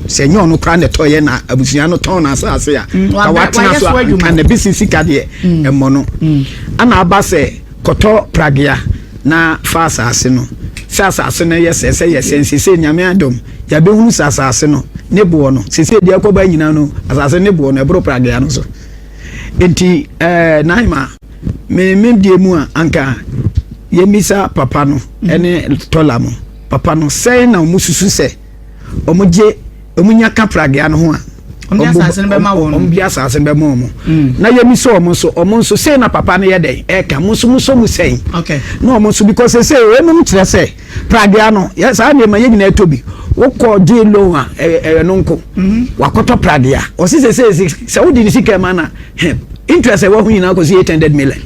Sɛ ɛnyɛ ɔno koraa na ɛtɔeɛ na abusua no tɔn n'asase a, mm, ka watena so a nka na bɛsi sika deɛ mm. ɛmmɔ no. Mm. Ana aba sɛ kɔtɔ pragea na fa asase no sɛ asase no yɛ sɛ sɛ yɛ sɛ nsese nyame adom yɛabɛhunu sɛ asase no ne boɔ no sese deɛ ɛkɔba nyinaa no asase ne boɔ no ɛboro pragea no so nti ɛɛ eh, naima me me deɛ mu a anka yɛmmisa papa no ɛne tɔla mo papa no sɛn na wɔn susu sɛ wɔn gye wɔn nya ka pragea no ho a wɔn de asase no bɛma wɔn wɔn de asase no bɛma wɔn mm. na yɛmi sɛ wɔn nso wɔn nso sei na papa no yɛ dɛn ɛka mo nso mo nso mo sɛn na wɔn nso because sɛ wɔn kyerɛ sɛ pragea no yɛ saa nneɛma yɛ nyinaa ɛtɔ bi wokɔ gye loan a ɛyɛ ɛyɛ no nko mhm. wakɔtɔ pragea ɔsi sɛ sɛ sɛ wodi ne sika ma na. Interest ɛwɔ ho nyinaa kɔsi 800 million.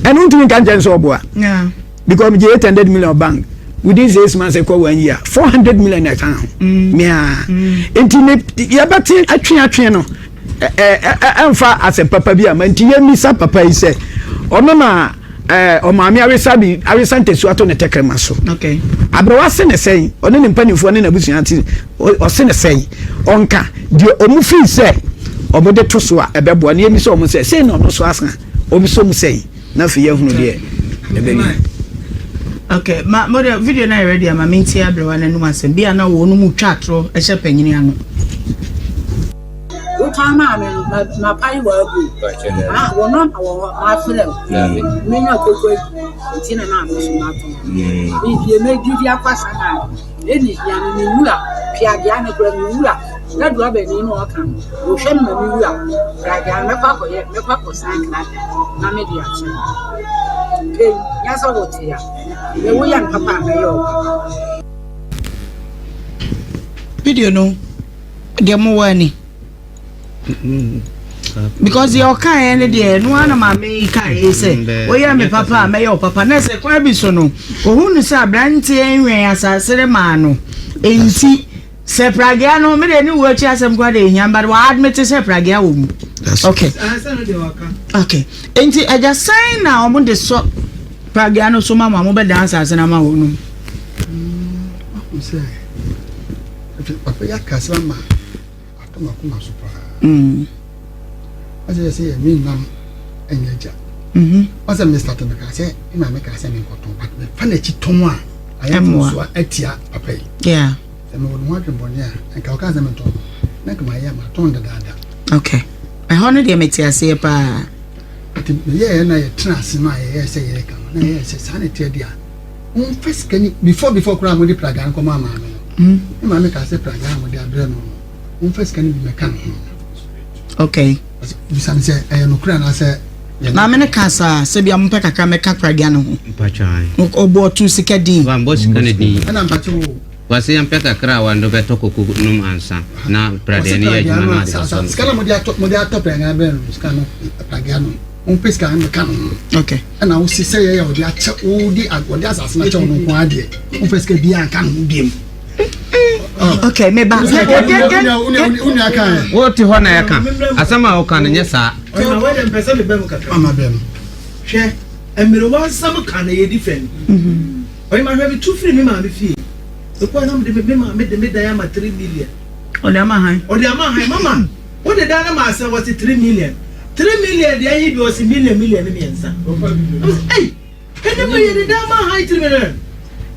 Ɛno ntumi nka nkyɛn sɛ ɔboa. Because megye 800 million bank within 6 months ɛkɔ one year 400 million ɛka ho. Mea. Nti ne yɛbɛte atwe atwe no ɛmfa asɛm papa bi ama nti yɛmmisa papa yi sɛ ɔno na ɔmaame awesa bi awesa ntɛsu ato ne tɛkrɛma so. Aberewa se ne sɛn, ɔne ne mpanimfoɔ ne n'abusua ti ɔse ne sɛn, ɔnka deɛ ɔmo fii sɛ ɔmo de to so a ɛbɛboa ne yɛmi sɛ ɔmo sɛ sei na ɔno so asa ɔmo so mu sɛn na afei yɛhunu deɛ ɛbɛyɛ. Okay, ma mo de video na yɛ ready ama me ntie aberewa n'anum asɛm bi a na wɔn mu twa atorɔ hyɛ panyin ano. Wotɔn maa me no, mapae w'agu. Ah, wɔ nɔmba wɔ hɔ, mafrɛ wo. Menya koko nti na na me so matɔn. Bibie mɛdidi akɔ asama a, ɛni hia no me wura, piagea no kora me wura. Na drɔbani no ɔka no, wɔhwɛ me ma me wura. Pragea no mɛkɔ akɔyɛ, mɛkɔ akɔsan krataa na mede akyerɛ. Pei, nyɛ sɛ wote a, me woyɛ no papa a mɛyɛ wo papa. Video no deɛ mowɔ ani because deɛ ɔkaeɛ no deɛ ɛno ara na maame yi kaeɛ sɛ woyɛ me papa a mɛyɛ wo papa, na sɛ kwan bi so no ohun no sɛ aberanteɛ nwɛn asase no maa no, nti sɛ pragea no mede ne wo akyi asɛm koraa de ehia, but wa admit sɛ pragea wɔ mu. Okay, nti agya, sɛn na wɔn de sɔ pragea no so ma mo a mobɛdan asase no ama wɔn no? Sɛ papa yi aka asɛm ama atɔ m'akoma so paa. Ɔsɛ yɛ sɛ yɛ me nam ɛnyɛ agya. Ɔsɛ me start me kaa sɛ me maame kaa sɛ me nkɔtɔn, but mefa n'akyi tɔn a ayɛ mfomsoɔ atia papa yi. Sɛ mewɔ ne ho adwembɔne a, nka ɔkaa sɛ mentɔn no na nka mayɛ matɔn dadaada. Okay, ɛhɔ no deɛ mete aseɛ paa. Nti meyɛɛ na yɛtena ase no a yɛyɛɛ sɛ yɛreka no na yɛyɛ sɛ saa na ɛteɛ deɛ a wɔmfa sika ni before koraa mode pragea no kɔmaa maame no, me maame kaa sɛ pragea a mode abrɛ no no, wɔmfa sika no bi mɛka ne ho. Bisa me sɛ ɛyɛ nokorɛ anaasɛ yɛ Maame no ka saa sɛ bia mopɛ kakra mɛka pragea no ho. Mpatwa. Ɔbɔ ɔto sika din. Wambɔ sika no din. Ɛna mpatwa o. Wɔse yɛmpɛ kakra a wɔde bɛtɔ koko nom ansa na pradeɛ no yɛ adwuma no ade bɛsɔ no. Sika na mode atɔ pragea brɛ no, sika no, pragea no, wɔmpɛ sika no mɛka ne ho. Ɛna wosi sɛ yɛyɛ wɔde akyɛ wode wɔde asase no akyɛ wo no nko adeɛ, womfa sika biara nka ne ho biam. Okay, meba. Wonua ka ɛ. Wote hɔ na yɛka asɛm a woka no nyɛ saa. Mama brɛ no. Hwɛ, mmerewa nsɛm ka na yɛ different. Ɔyɛ ma hwɛ, me tu firi me maame fie. Mekɔɛ na mede me maame de me dan ama 3 million. Ɔde ama han? Ɔde ama han. Mama, wode dan no ma asɛn? Wɔse 3 million. 3 million deɛ ayi bi ɔse million million ne mmiɛnsa. Ɛyi ɛne mu yɛ de dan ma han 3 million.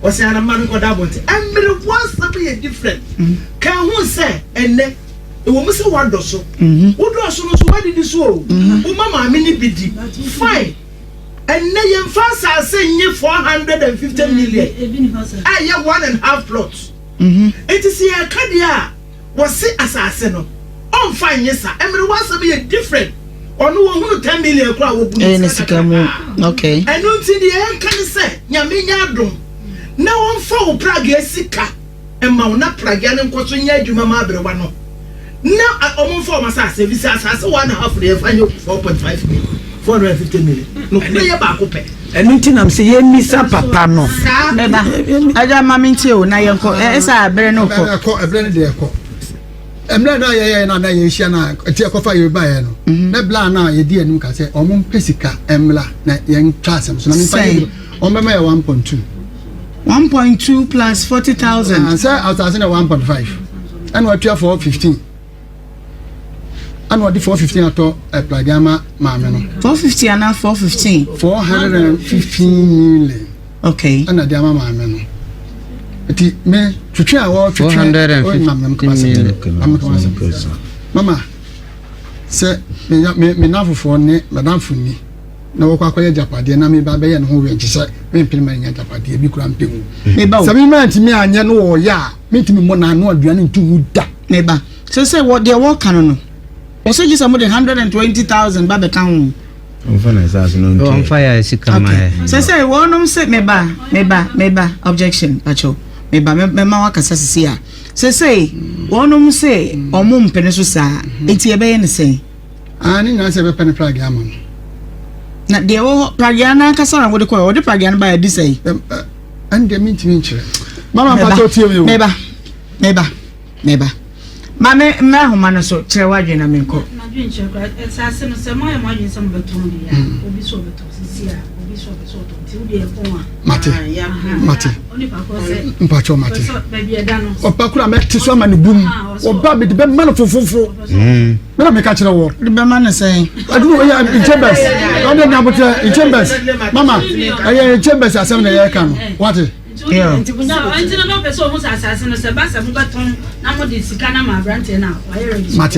Ɔse anama no nkɔda abɔnten. Mmerewa nsɛm yɛ different. Ka ho sɛ ɛnɛ ɛwɔ mu sɛ woadɔ so. Wodɔ so no so woadidi so o. Woma maame ne bi di. Fine. Ɛnɛ yɛmfa asase nye 450 million a ɛyɛ one and half plot. Nti sɛ yɛka deɛ a wɔse asase no ɔmfa nye sa, mmerewa asɛm yɛ different. Ɔno wɔhunu 10 million koraa wɔbu ne sika mu. Ɛno nti deɛ yɛnka ne sɛ Nyame nya adom na wɔmfa wo pragea sika ma wo na pragea no nkɔ so nyɛ adwuma ma aberewa no na ɔmo mfa ɔmo asase ebi sɛ asase one and a half deɛ yɛfa nyɛ 4.5 million, 450 million no kura yɛ baako pɛ. Ɛno nti nam sɛ yɛmmisa papa no. Meba, agya, ma mentie o na yɛnkɔ ɛsɛ ɛberɛ no kɔ. Ɛkɔ, ɛberɛ no deɛ ɛkɔ. Mmerɛ no a yɛyɛ no a na yɛhyia no a ɛti ɛkɔfa yɛ baeɛ no na bla no a yɛdi anim ka sɛ ɔmo mpɛ sika mmla na yɛntwa asɛm so na memfa yɛ ɔmo bɛma yɛ 1.2. 1.2 plus 40,000. Sɛ asase na 1.5 ɛna watua 415 ɛna ɔde 415 atɔ ɛplage ama maame no. 450 anaa 415? 415 million. Ɛna de ama maame no, nti me twitwi a wɔtwitwi mama sɛ me nafofoɔ ne madamfo ni na wɔkɔ akɔyɛ agyapadeɛ na meba bɛyɛ ne ho wɛnkye sɛ mempene ma nya agyapadeɛ bi kora mpɛ mu sɛ mema ntumi anyɛ no wɔyɛ a mentumi mmɔ n'ano aduane nto mu da. Meba, sɛ wɔ deɛ wɔka no, wɔsɛ gye sɛ mode 120,000 ba bɛka ho. Ɔmfa na asase no nkyɛn. Ɔmfa yɛ sika ma yɛ. Sɛ wɔnom sɛ meba, meba, meba, objection, pakyɛw, meba, mɛma wakasa sisi a sɛ wɔnom sɛ ɔmo mpene so saa, enti yɛbɛyɛ ne sɛn? Ah, ne nyinaa sɛ yɛbɛpɛ ne pragea ama no. Na deɛ ɛwɔ hɔ, pragea no ankasa na wode kɔɛ, wɔde pragea no baeɛ de sɛe. Ɛno deɛ mentumi nkyerɛ. Mama mpakyɛ tie me o. Meba, meba, meba. Ma me mmra ahoma no so, kyerɛ w'adwene na menkɔ. M'adwene kyerɛ koraa, asase no sɛ moayɛ mo adwene sɛ mobɛtɔn deɛ a, obi sɛ ɔbɛtɔ sisi a, obi sɛ ɔpɛ sɛ ɔtɔ nti wo deɛ ɛpɔn a. Mate, mate, mpakyɛ mate. Ɔba koro a mɛte so ama ne bum, ɔba mede bɛma no fofofo. Mena meka kyerɛ wɔ. De bɛma no sɛn? Aduru ɛyɛ chambers, ɔne nyabotrɛ chambers, mama ɛyɛ chambers asɛm na yɛreka no, wate. Mate.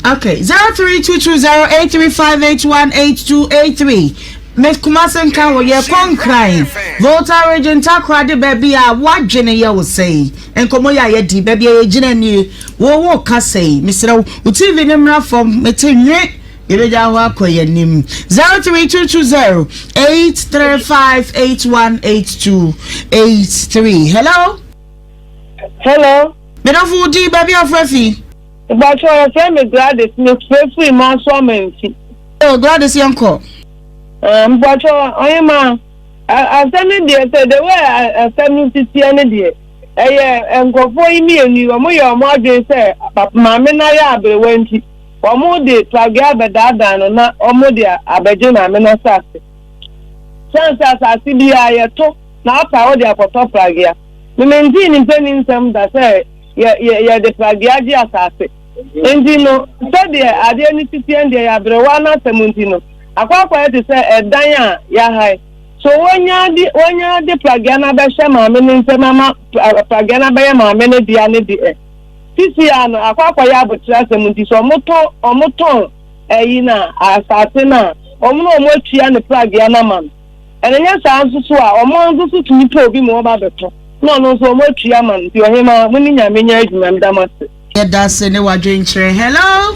Okay, 03220835818283. Miss Kumasi nka wo yɛ kɔ Nkran, Volta Region, Takoradi baabi a w'adwene yɛ wo sɛn? Nkɔmmɔ yi a yɛdi, baabi a yɛgyina nie, wo wo ka sɛn? Mesrɛ wo, wo TV no mmra fam, mete nwe, yɛbɛgya hɔ akɔ yɛn anim. 03220 835 818283. Hello? Hello. Medɔfo wo din, baabi a wofrɛ fi? Mpatsɔ yɛfrɛ me Gladys, mefrɛ firi Manso Amanfi. Oh, Gladys yɛnkɔ. Eh, mpatsɔ ɔhema, asɛm no deɛ sɛ the way asɛm no si teɛ no deɛ, ɛyɛ nkurɔfoɔ yi mmienu yi, wɔn yɛ wɔn adwene sɛ maame no ayɛ aberewa nti, wɔn de pragea abɛdaadaa no na wɔn de abɛgye maame no asase. Sane sɛ asase biara yɛto na apa wode akɔtɔ pragea. Mementee ne mpanin nsɛm da sɛ yɛ, yɛ, yɛde pragea gye asase. Enti no, sɛdeɛ adeɛ no si teɛ no deɛ, yɛ aberewa no asɛm nti no, akɔ akɔyɛ te sɛ ɛdan a yɛahae. So wɔanya de, wɔanya de pragea no abɛhyɛ maame no nsam ama pragea no abɛyɛ maame no dea no deɛ, sisi ara no, akɔ akɔyɛ aboterɛ asɛm nti, sɛ wɔtɔ, wɔtɔn ayi no a, asase no a, wɔn na wɔatua ne pragea no ama no. Ɛnyɛ saa nso so a, wɔn nso so tumi pɛ obi ma wɔba abɛtɔ, na ɔno nso wɔatua ama no. Nti ɔhemaa, mo ne Nyame nyɛ adwuma, meda mo ase. Yɛdase ne wadwenkyerɛ. Hello.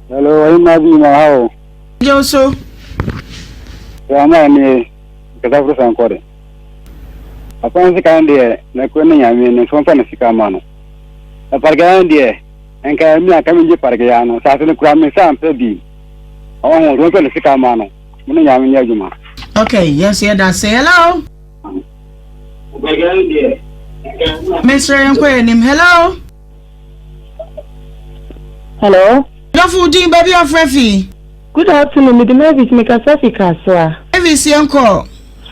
Hello, ɔhemaa bi ma ha o. Gye wo so. Sɛ ama nie, nkasa foro sankɔ de. Papa no sika no deɛ, na kuro ne Nyame no, nso ɔmfa ne sika ma no. Na parkea no deɛ, nka mi anka mengye parkea no, saase no kura me nsa ampɛ bi. Ɔho, ɔmfa ne sika ma no. Mo ne Nyame nyɛ adwuma. Okay, yɛn nso yɛda ase. Hello. Mesrɛ yɛn kɔ yɛn anim. Hello. Hello. Dɔfo din baabi afrɛ fi. Good afternoon, mede Mavis mekasa fi Kasoa. Mavis yɛn kɔ.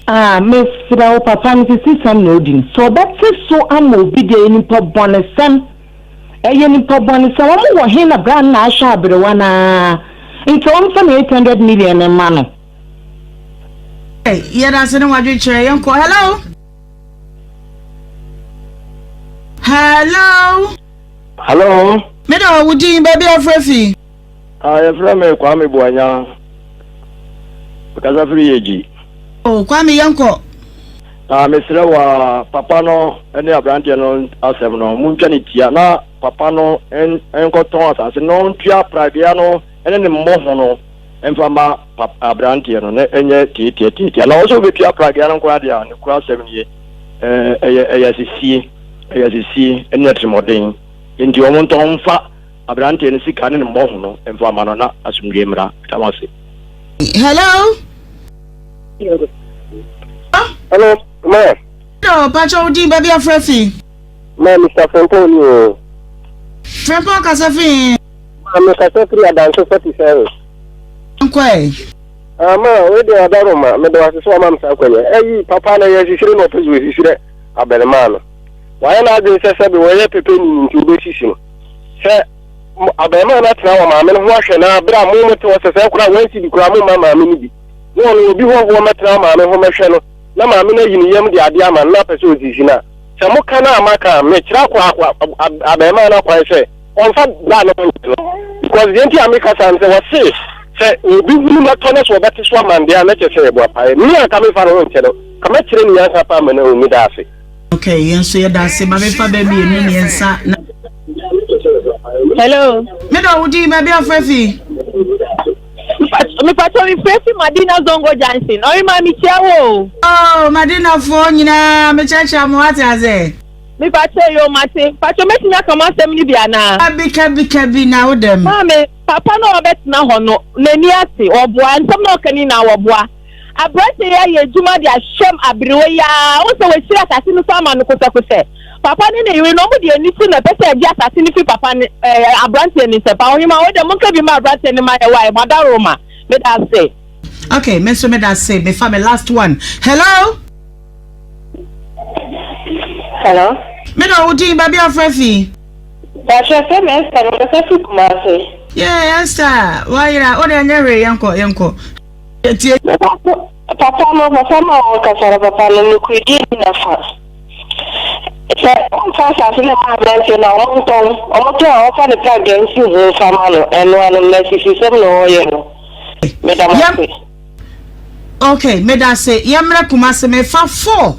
Ah, mesrɛ wo papa no sisi sɛm na odi no. Sɛ ɔbɛte so ama obi deɛ ɛyɛ nipa bɔnesɛm. Ɛyɛ nipa bɔne sɛ wɔn wɔ he na bra no na ahwɛ aberewa no aa nti wɔn fa ne 800 million no mma no. Hey, yɛda ase ne wadwenkyerɛ yɛnkɔ hello hello hello meda wo din baabi afrɛ fi Ah, yɛfrɛ me Kwame Boanya. Mekasa firi Yegyi. Oh, Kwame yɛnkɔ. Ah, mesrɛ wo a, papa no ne aberanteɛ no asɛm no, montwa ne tia na papa no nkɔtɔn asase no, ɔntua pragea no ne ne mmɔho no mfa ma aberanteɛ no na ɛnyɛ tiatia tiatia. Na ɔsɛ wobɛtua pragea no nkoraa deɛ a, ne kura asɛm nie, ɛyɛ ɛyɛ asisie, ɛyɛ asisie ne atirimuɔden. Nti wɔn ntɔn mfa Aberanteɛ no sika ne ne mmɔho no mfa mma no na asomdwoeɛ mmra. Meda mo ase. Hello. Hello, ma. Hello, Pacho wo din baabi afrɛ fi. Ma Mr. Frimpong ni o. Frimpong kasa fi. Ma me kasa firi Adanso 47. Nkɔe. Ah, ma we de adaro ma me de wase so ama me saa kwanya. Ayi papa na yɛ sisire na ɔpɛ so sisire abɛrima no. Wayɛ n'adwene sɛ sɛbe wɔyɛ pɛpɛni nti wobɛsisi no. Sɛ abarimaa no atena wɔ maame no ho ahwɛ no ara bere a mo mote hɔ sɛ sɛ koraa wɔn cedi koraa momma maame no bi na ɔno obi hɔhoɔ mmɛtena maame ho mmɛhwɛ no na maame no ayi ne yam de adeɛ ama no na apɛ sɛ ɔsisi no a, sɛ moka no a maka a, mekyerɛ akɔ abarimaa no akwan sɛ ɔmfa bra no ho nkyɛ no because deɛ nti a meka saa no sɛ wɔse sɛ obi hunu mɛtɔ no sɛ ɔbɛte so aman deɛ a na kyerɛ sɛ yɛbɔ apaeɛ me a ka mefa no ho nkyɛ no ka mɛkyerɛ ne nyansa paa ma no ahu meda ase. Okay, yɛn nso yɛda ase. Ma mefa bɛ mmienu mmiɛnsa na. Hello. Me dɔ wo din baabi afrɛ fi. Mepatɔ mi frɛ fi Madina Zongo Junction. Ɔre ma mi kyia wo. Oh, Madina foɔ nyinaa mekyerɛkyerɛ mo ate ase. Mepatɔ yo mate. Patɔ mɛtumi aka mo asɛm no bi anaa? Kabi kabi kabi na wo dɛm. Maame. Papa no a ɔbɛtena hɔ no, n'ani ase, ɔboa. Nsɛm no a ɔka no nyinaa, ɔboa. Aberanteɛ yi ayɛ adwuma de ahyɛm aberewa yi ara. Wohu sɛ wɔahyira asase no so ama no kosɛkosɛ. Papa ne ne yere no, wɔde anitew na ɛpɛ sɛ ɛgye asase no fi papa no, ɛɛ, aberanteɛ no nsam. Pa Ɔhemmaa, wo deɛ monka bi ma aberanteɛ no ma yɛ wae. Mo adaworoma. Meda ase. Okay, me nso meda ase. Mefa me last one. Hello? Hello? Me na wo din baabi afrɛ fi. Pakyɛ sɛ me Esther me kasa fi Kumasi. Yeah, Esther, wayera, wo de ɛnyɛ hwee yɛnkɔ, yɛnkɔ. Tie. Papa no, papa no a ɔrekasa no, papa no, nokorɛdie nni n'afa. Sɛ ɔmfa asase no mma aberanteɛ no a, wɔntɔn, wɔtɔn a ɔmfa ne pragea nsi ho mfa ma no, ɛno ano no, asisisɛm na ɔreyɛ no. Meda mo ase. Ok medase yɛmmrɛ Kumase mefa 4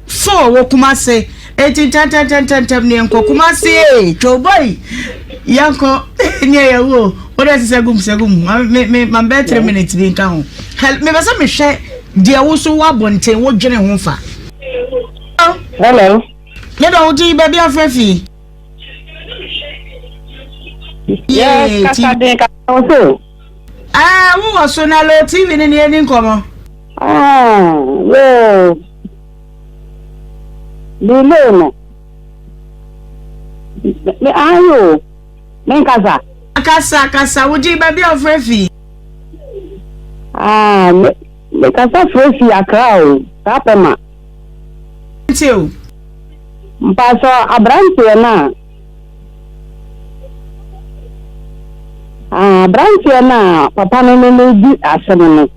4 wɔ Kumase enti ntɛntɛntɛntɛntɛm ne yɛnkɔ Kumase ee twoboi yɛnkɔ ne yɛ wo wo dɛ sɛ gum sɛ gum me me ma bɛ 3 minutes bi nka ho mebɛ sɛ mehwɛ deɛ wo so wɔ abɔnten wo dwene ho fa. Hello. Me dɔ wo din baabi afrɛ fi. Yes, kasa den kasa wo so. Ah, wo wɔ so na lo TV ne ne ani nkɔmɔ. Ah, yoo. Delay no. Me ayo. Me nkasa. Kasa kasa wo din baabi a wofrɛ fi. Ah, me me kasa frɛ fi Accra o. Saa pɛ ma. Nti o. Mpatsɔ abranteɛ no a. Ah, aberanteɛ no a papa no ne no redi asɛm no,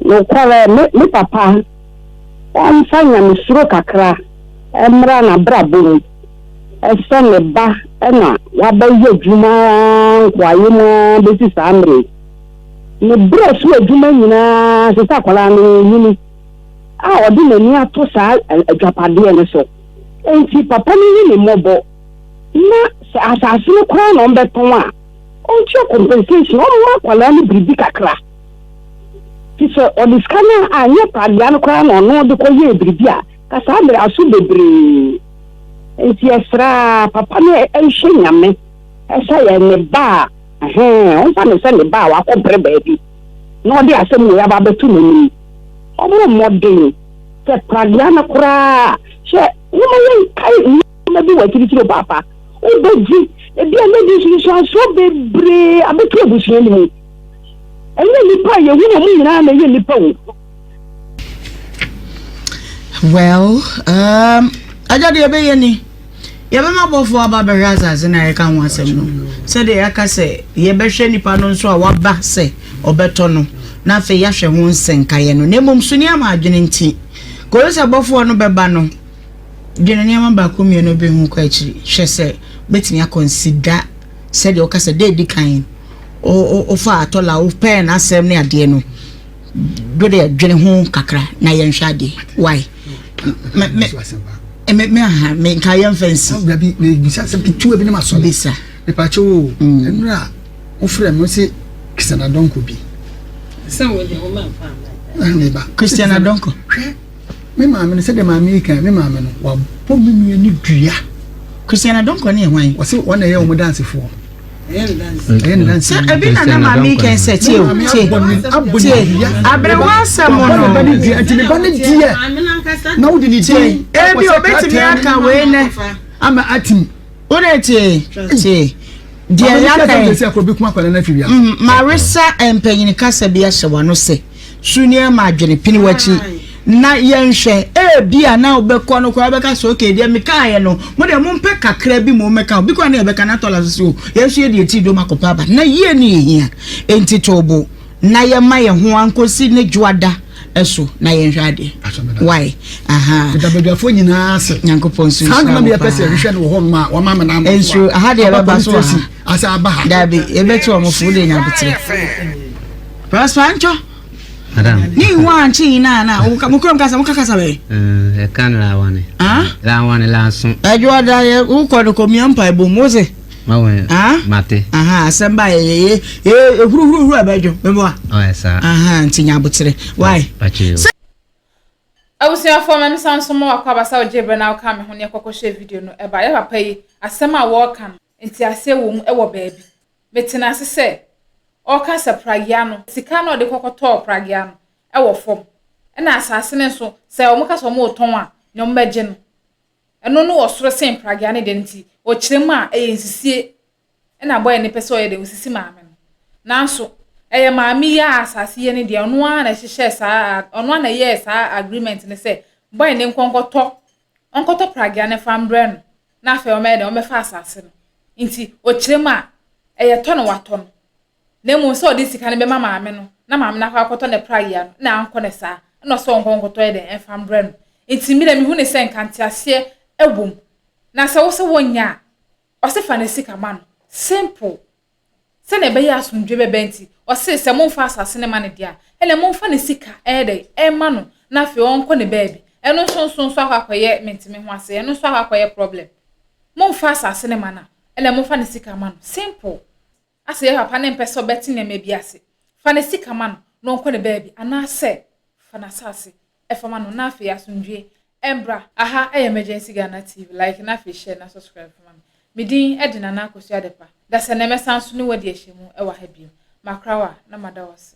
nokorɛ me, me papa ɔmfa nyamesuro kakra mmra n'abrabɔ mu sɛ ne ba na wabɛyɛ adwuma ara nkoayɛ mu ara bɛsi saa mmerɛ yi. Ne berɛ so adwuma nyinaa sɛ sɛ akwadaa no renyini a ɔde n'ani ato saa agyapadeɛ no so. Enti papa no hu me mmɔbɔ na sɛ asase no koraa na ɔmbɛtɔn a, ɔntua compensation, ɔmma akwadaa no biribi kakra. Nti sɛ ɔde sika no a anyɛ pragea no koraa na ɔno de kɔyɛɛ biribi a, ka saa mmerɛ aso bebree. Nti yɛsrɛ a papa no nhwɛ Nyame sɛ yɛ ne ba a, ɛhɛn, ɔmfa no sɛ ne ba a wakɔbrɛ baabi na ɔde asɛm wei aba abɛto n'anim. Ɔmmɔ mmɔden. Sɛ pragea no koraa a, hwɛ, momma yɛnkae nneɛma bi wɔ akyirikyiri o, Paapa. Wobɛgye, ebia na ɛde nsunsuansoɔ bebree abɛto abusua no mu. Ɛnyɛ nnipa a yɛhu wɔn nyinaa na ɛyɛ nnipa o. Well, um, agya deɛ ɛbɛyɛ ni. Yɛbɛma bɔfoɔ aba abɛhwɛ asase no a yɛka ho asɛm no, sɛdeɛ yɛaka sɛ yɛbɛhwɛ nipa no nso a waba sɛ ɔbɛtɔ no, na afei yɛahwɛ ho nsɛnkaeɛ no. Na mmom so nneɛma adwene nti, kɔsi sɛ bɔfoɔ no bɛba no, dwene nneɛma baako mmienu bi ho kɔ akyiri. Hwɛ sɛ wobɛtumi akɔnsida sɛdeɛ woka sɛ da ɛdi kan wofaa atɔla wopɛɛ n'asɛm ne adeɛ no. Dode dwene ho kakra na yɛnhwɛ adeɛ. Why? Me me me me aha me nka yɛn fɛ nsi. Dabi me bisa sɛ ketewa bi na ma sɔre. Bisa. Mepakyɛ o nnura a wofrɛ me se Christian Adonko bi. Sɛ wo deɛ wo ma nfa ama. Me ba. Christian Adonko. Hwɛ me maame no sɛdeɛ maame yi kan me maame no wabɔ me nua ne dua. Christian Adonko ne yɛ hwan? Wɔse wɔn na ɛyɛ wɔn dansefoɔ. Sɛ ebi na na maame yi kɛn sɛ tie o tie tie aberewa asɛm no tie ebi obetumi aka wei nɛ ama atim o de tie tie deɛ yaka yi maresa mpanyin kasa bi ahyɛ wano sɛ. Su nneɛma adwene pini w'akyi na yɛnhwɛ. Ebia na wobɛkɔ no koraa wobɛka sɛ okay deɛ mekaeɛ no mo deɛ mompɛ kakra bi mo mmɛka ho. Bi koraa na yɛbɛka na atɔ la so sɛ o yɛn nso yɛde yɛn ti dom akɔpɛ aba. Na yie ne yɛhia. Enti to bo na yɛma yɛn ho ankosi ne dwoada so na yɛnhwɛ adeɛ. Why? Aha. Meda badwafoɔ nyinaa ase. Nyankopɔn nso Saa nhyira na wo yɛpɛ sɛ paa. yɛhwehwɛ no wɔ hɔ nom a wama me n'ama so a. Nsuo, aha deɛ Aba ɛbɛba police so wɔ station ha. asa aba ha. Dabi, yɛbɛtu wɔn fo, wode nya aboterɛ. Prosper ntwɔ. Madam. Ni nwa anchi nyinaa na mo kurom kasa mo kasa bɛyɛ. Ɛka no lawane. Lawane lanso. Ɛdwo ɔda yɛ wokɔ no kɔmia mpa ebom wo se. Mawe. Mate. Aha asɛm ba yɛ yɛ yɛ ehuruhuruhuru ɛbɛdwo meboa. Ɔyɛ saa. Aha nti nya abotere. Why? Pakyɛ. Abusuafoɔ ma me san nso ma wakɔ aba sɛ wogye berɛ na woka me ho ne ɛkɔkɔhyɛ video no ɛba yɛ papa yi asɛm a wɔreka no nteaseɛ wɔ mu wɔ baabi. Mete no ase sɛ ɔreka sɛ pragea no, sika no a ɔde kɔkɔtɔɔ pragea no wɔ fam. Ɛna asase no nso, sɛ wɔka sɛ wɔretɔn a, nea wɔbɛgye no, ɛno no wɔ soro sen pragea no deɛ no nti, ɔkyerɛ mu a, ɛyɛ nsisie na bɔyɛ no pɛ sɛ ɔyɛ dɛn, ɔsisi maame no. Nanso, ɛyɛ maame yi a asase yɛ no deɛ, ɔno ara na ɛhyehyɛɛ saa, ɔno ara na ɛyɛɛ saa agreement no sɛ bɔyɛ no nkɔ nkɔtɔ, ɔnkɔtɔ pragea no mfa mbrɛ no, na afei wɔbɛyɛ dɛn, wɔbɛfa asase no. Nti, ɔkyerɛ mu a, ɛyɛ tɔ na watɔ no. Na mmom sɛ ɔde sika no bɛma maame no, na maame no akɔ akɔtɔ ne pragea no, na ankɔ no saa, ɛna ɔsɛ ɔnkɔ nkɔtɔ yɛ dɛn, ɛmfa mbrɛ no. Nti, me deɛ mehu no sɛ nka nteaseɛ wɔ mu. Na sɛ wo sɛ wonyɛ a, Ɔse fa ne sika ma no. Simple. Sɛnea ɛbɛyɛ a asomdwoe bɛba nti, ɔse sɛ momfa asase no ma no deɛ a, ɛnneɛ momfa ne sika ɛyɛ dɛn, ɛmma no na afei ɔnkɔ ne baabi. Ɛno nso nso nso akɔ akɔyɛ mente me ho ase, ɛno nso akɔ akɔyɛ problem. Momfa asase no ma no a, ɛnneɛ momfa ne sika ma no. Simple. Asɛ yɛ papa no mpɛ sɛ ɔbɛte nneɛma bi ase. Fa ne sika ma no na ɔnkɔ ne baabi anaasɛ fa n'asase fa ma no na afei asomdwoe mbra. Aha yɛ Emergency Ghana TV, like na afei share na subscribe fa ma me. Me din de Nana Akosua Adepa. Dasɛ nnɛ mɛsan so ne wo adi ahyɛmu wɔ ha bio. Makra wo a, na mada wo ase.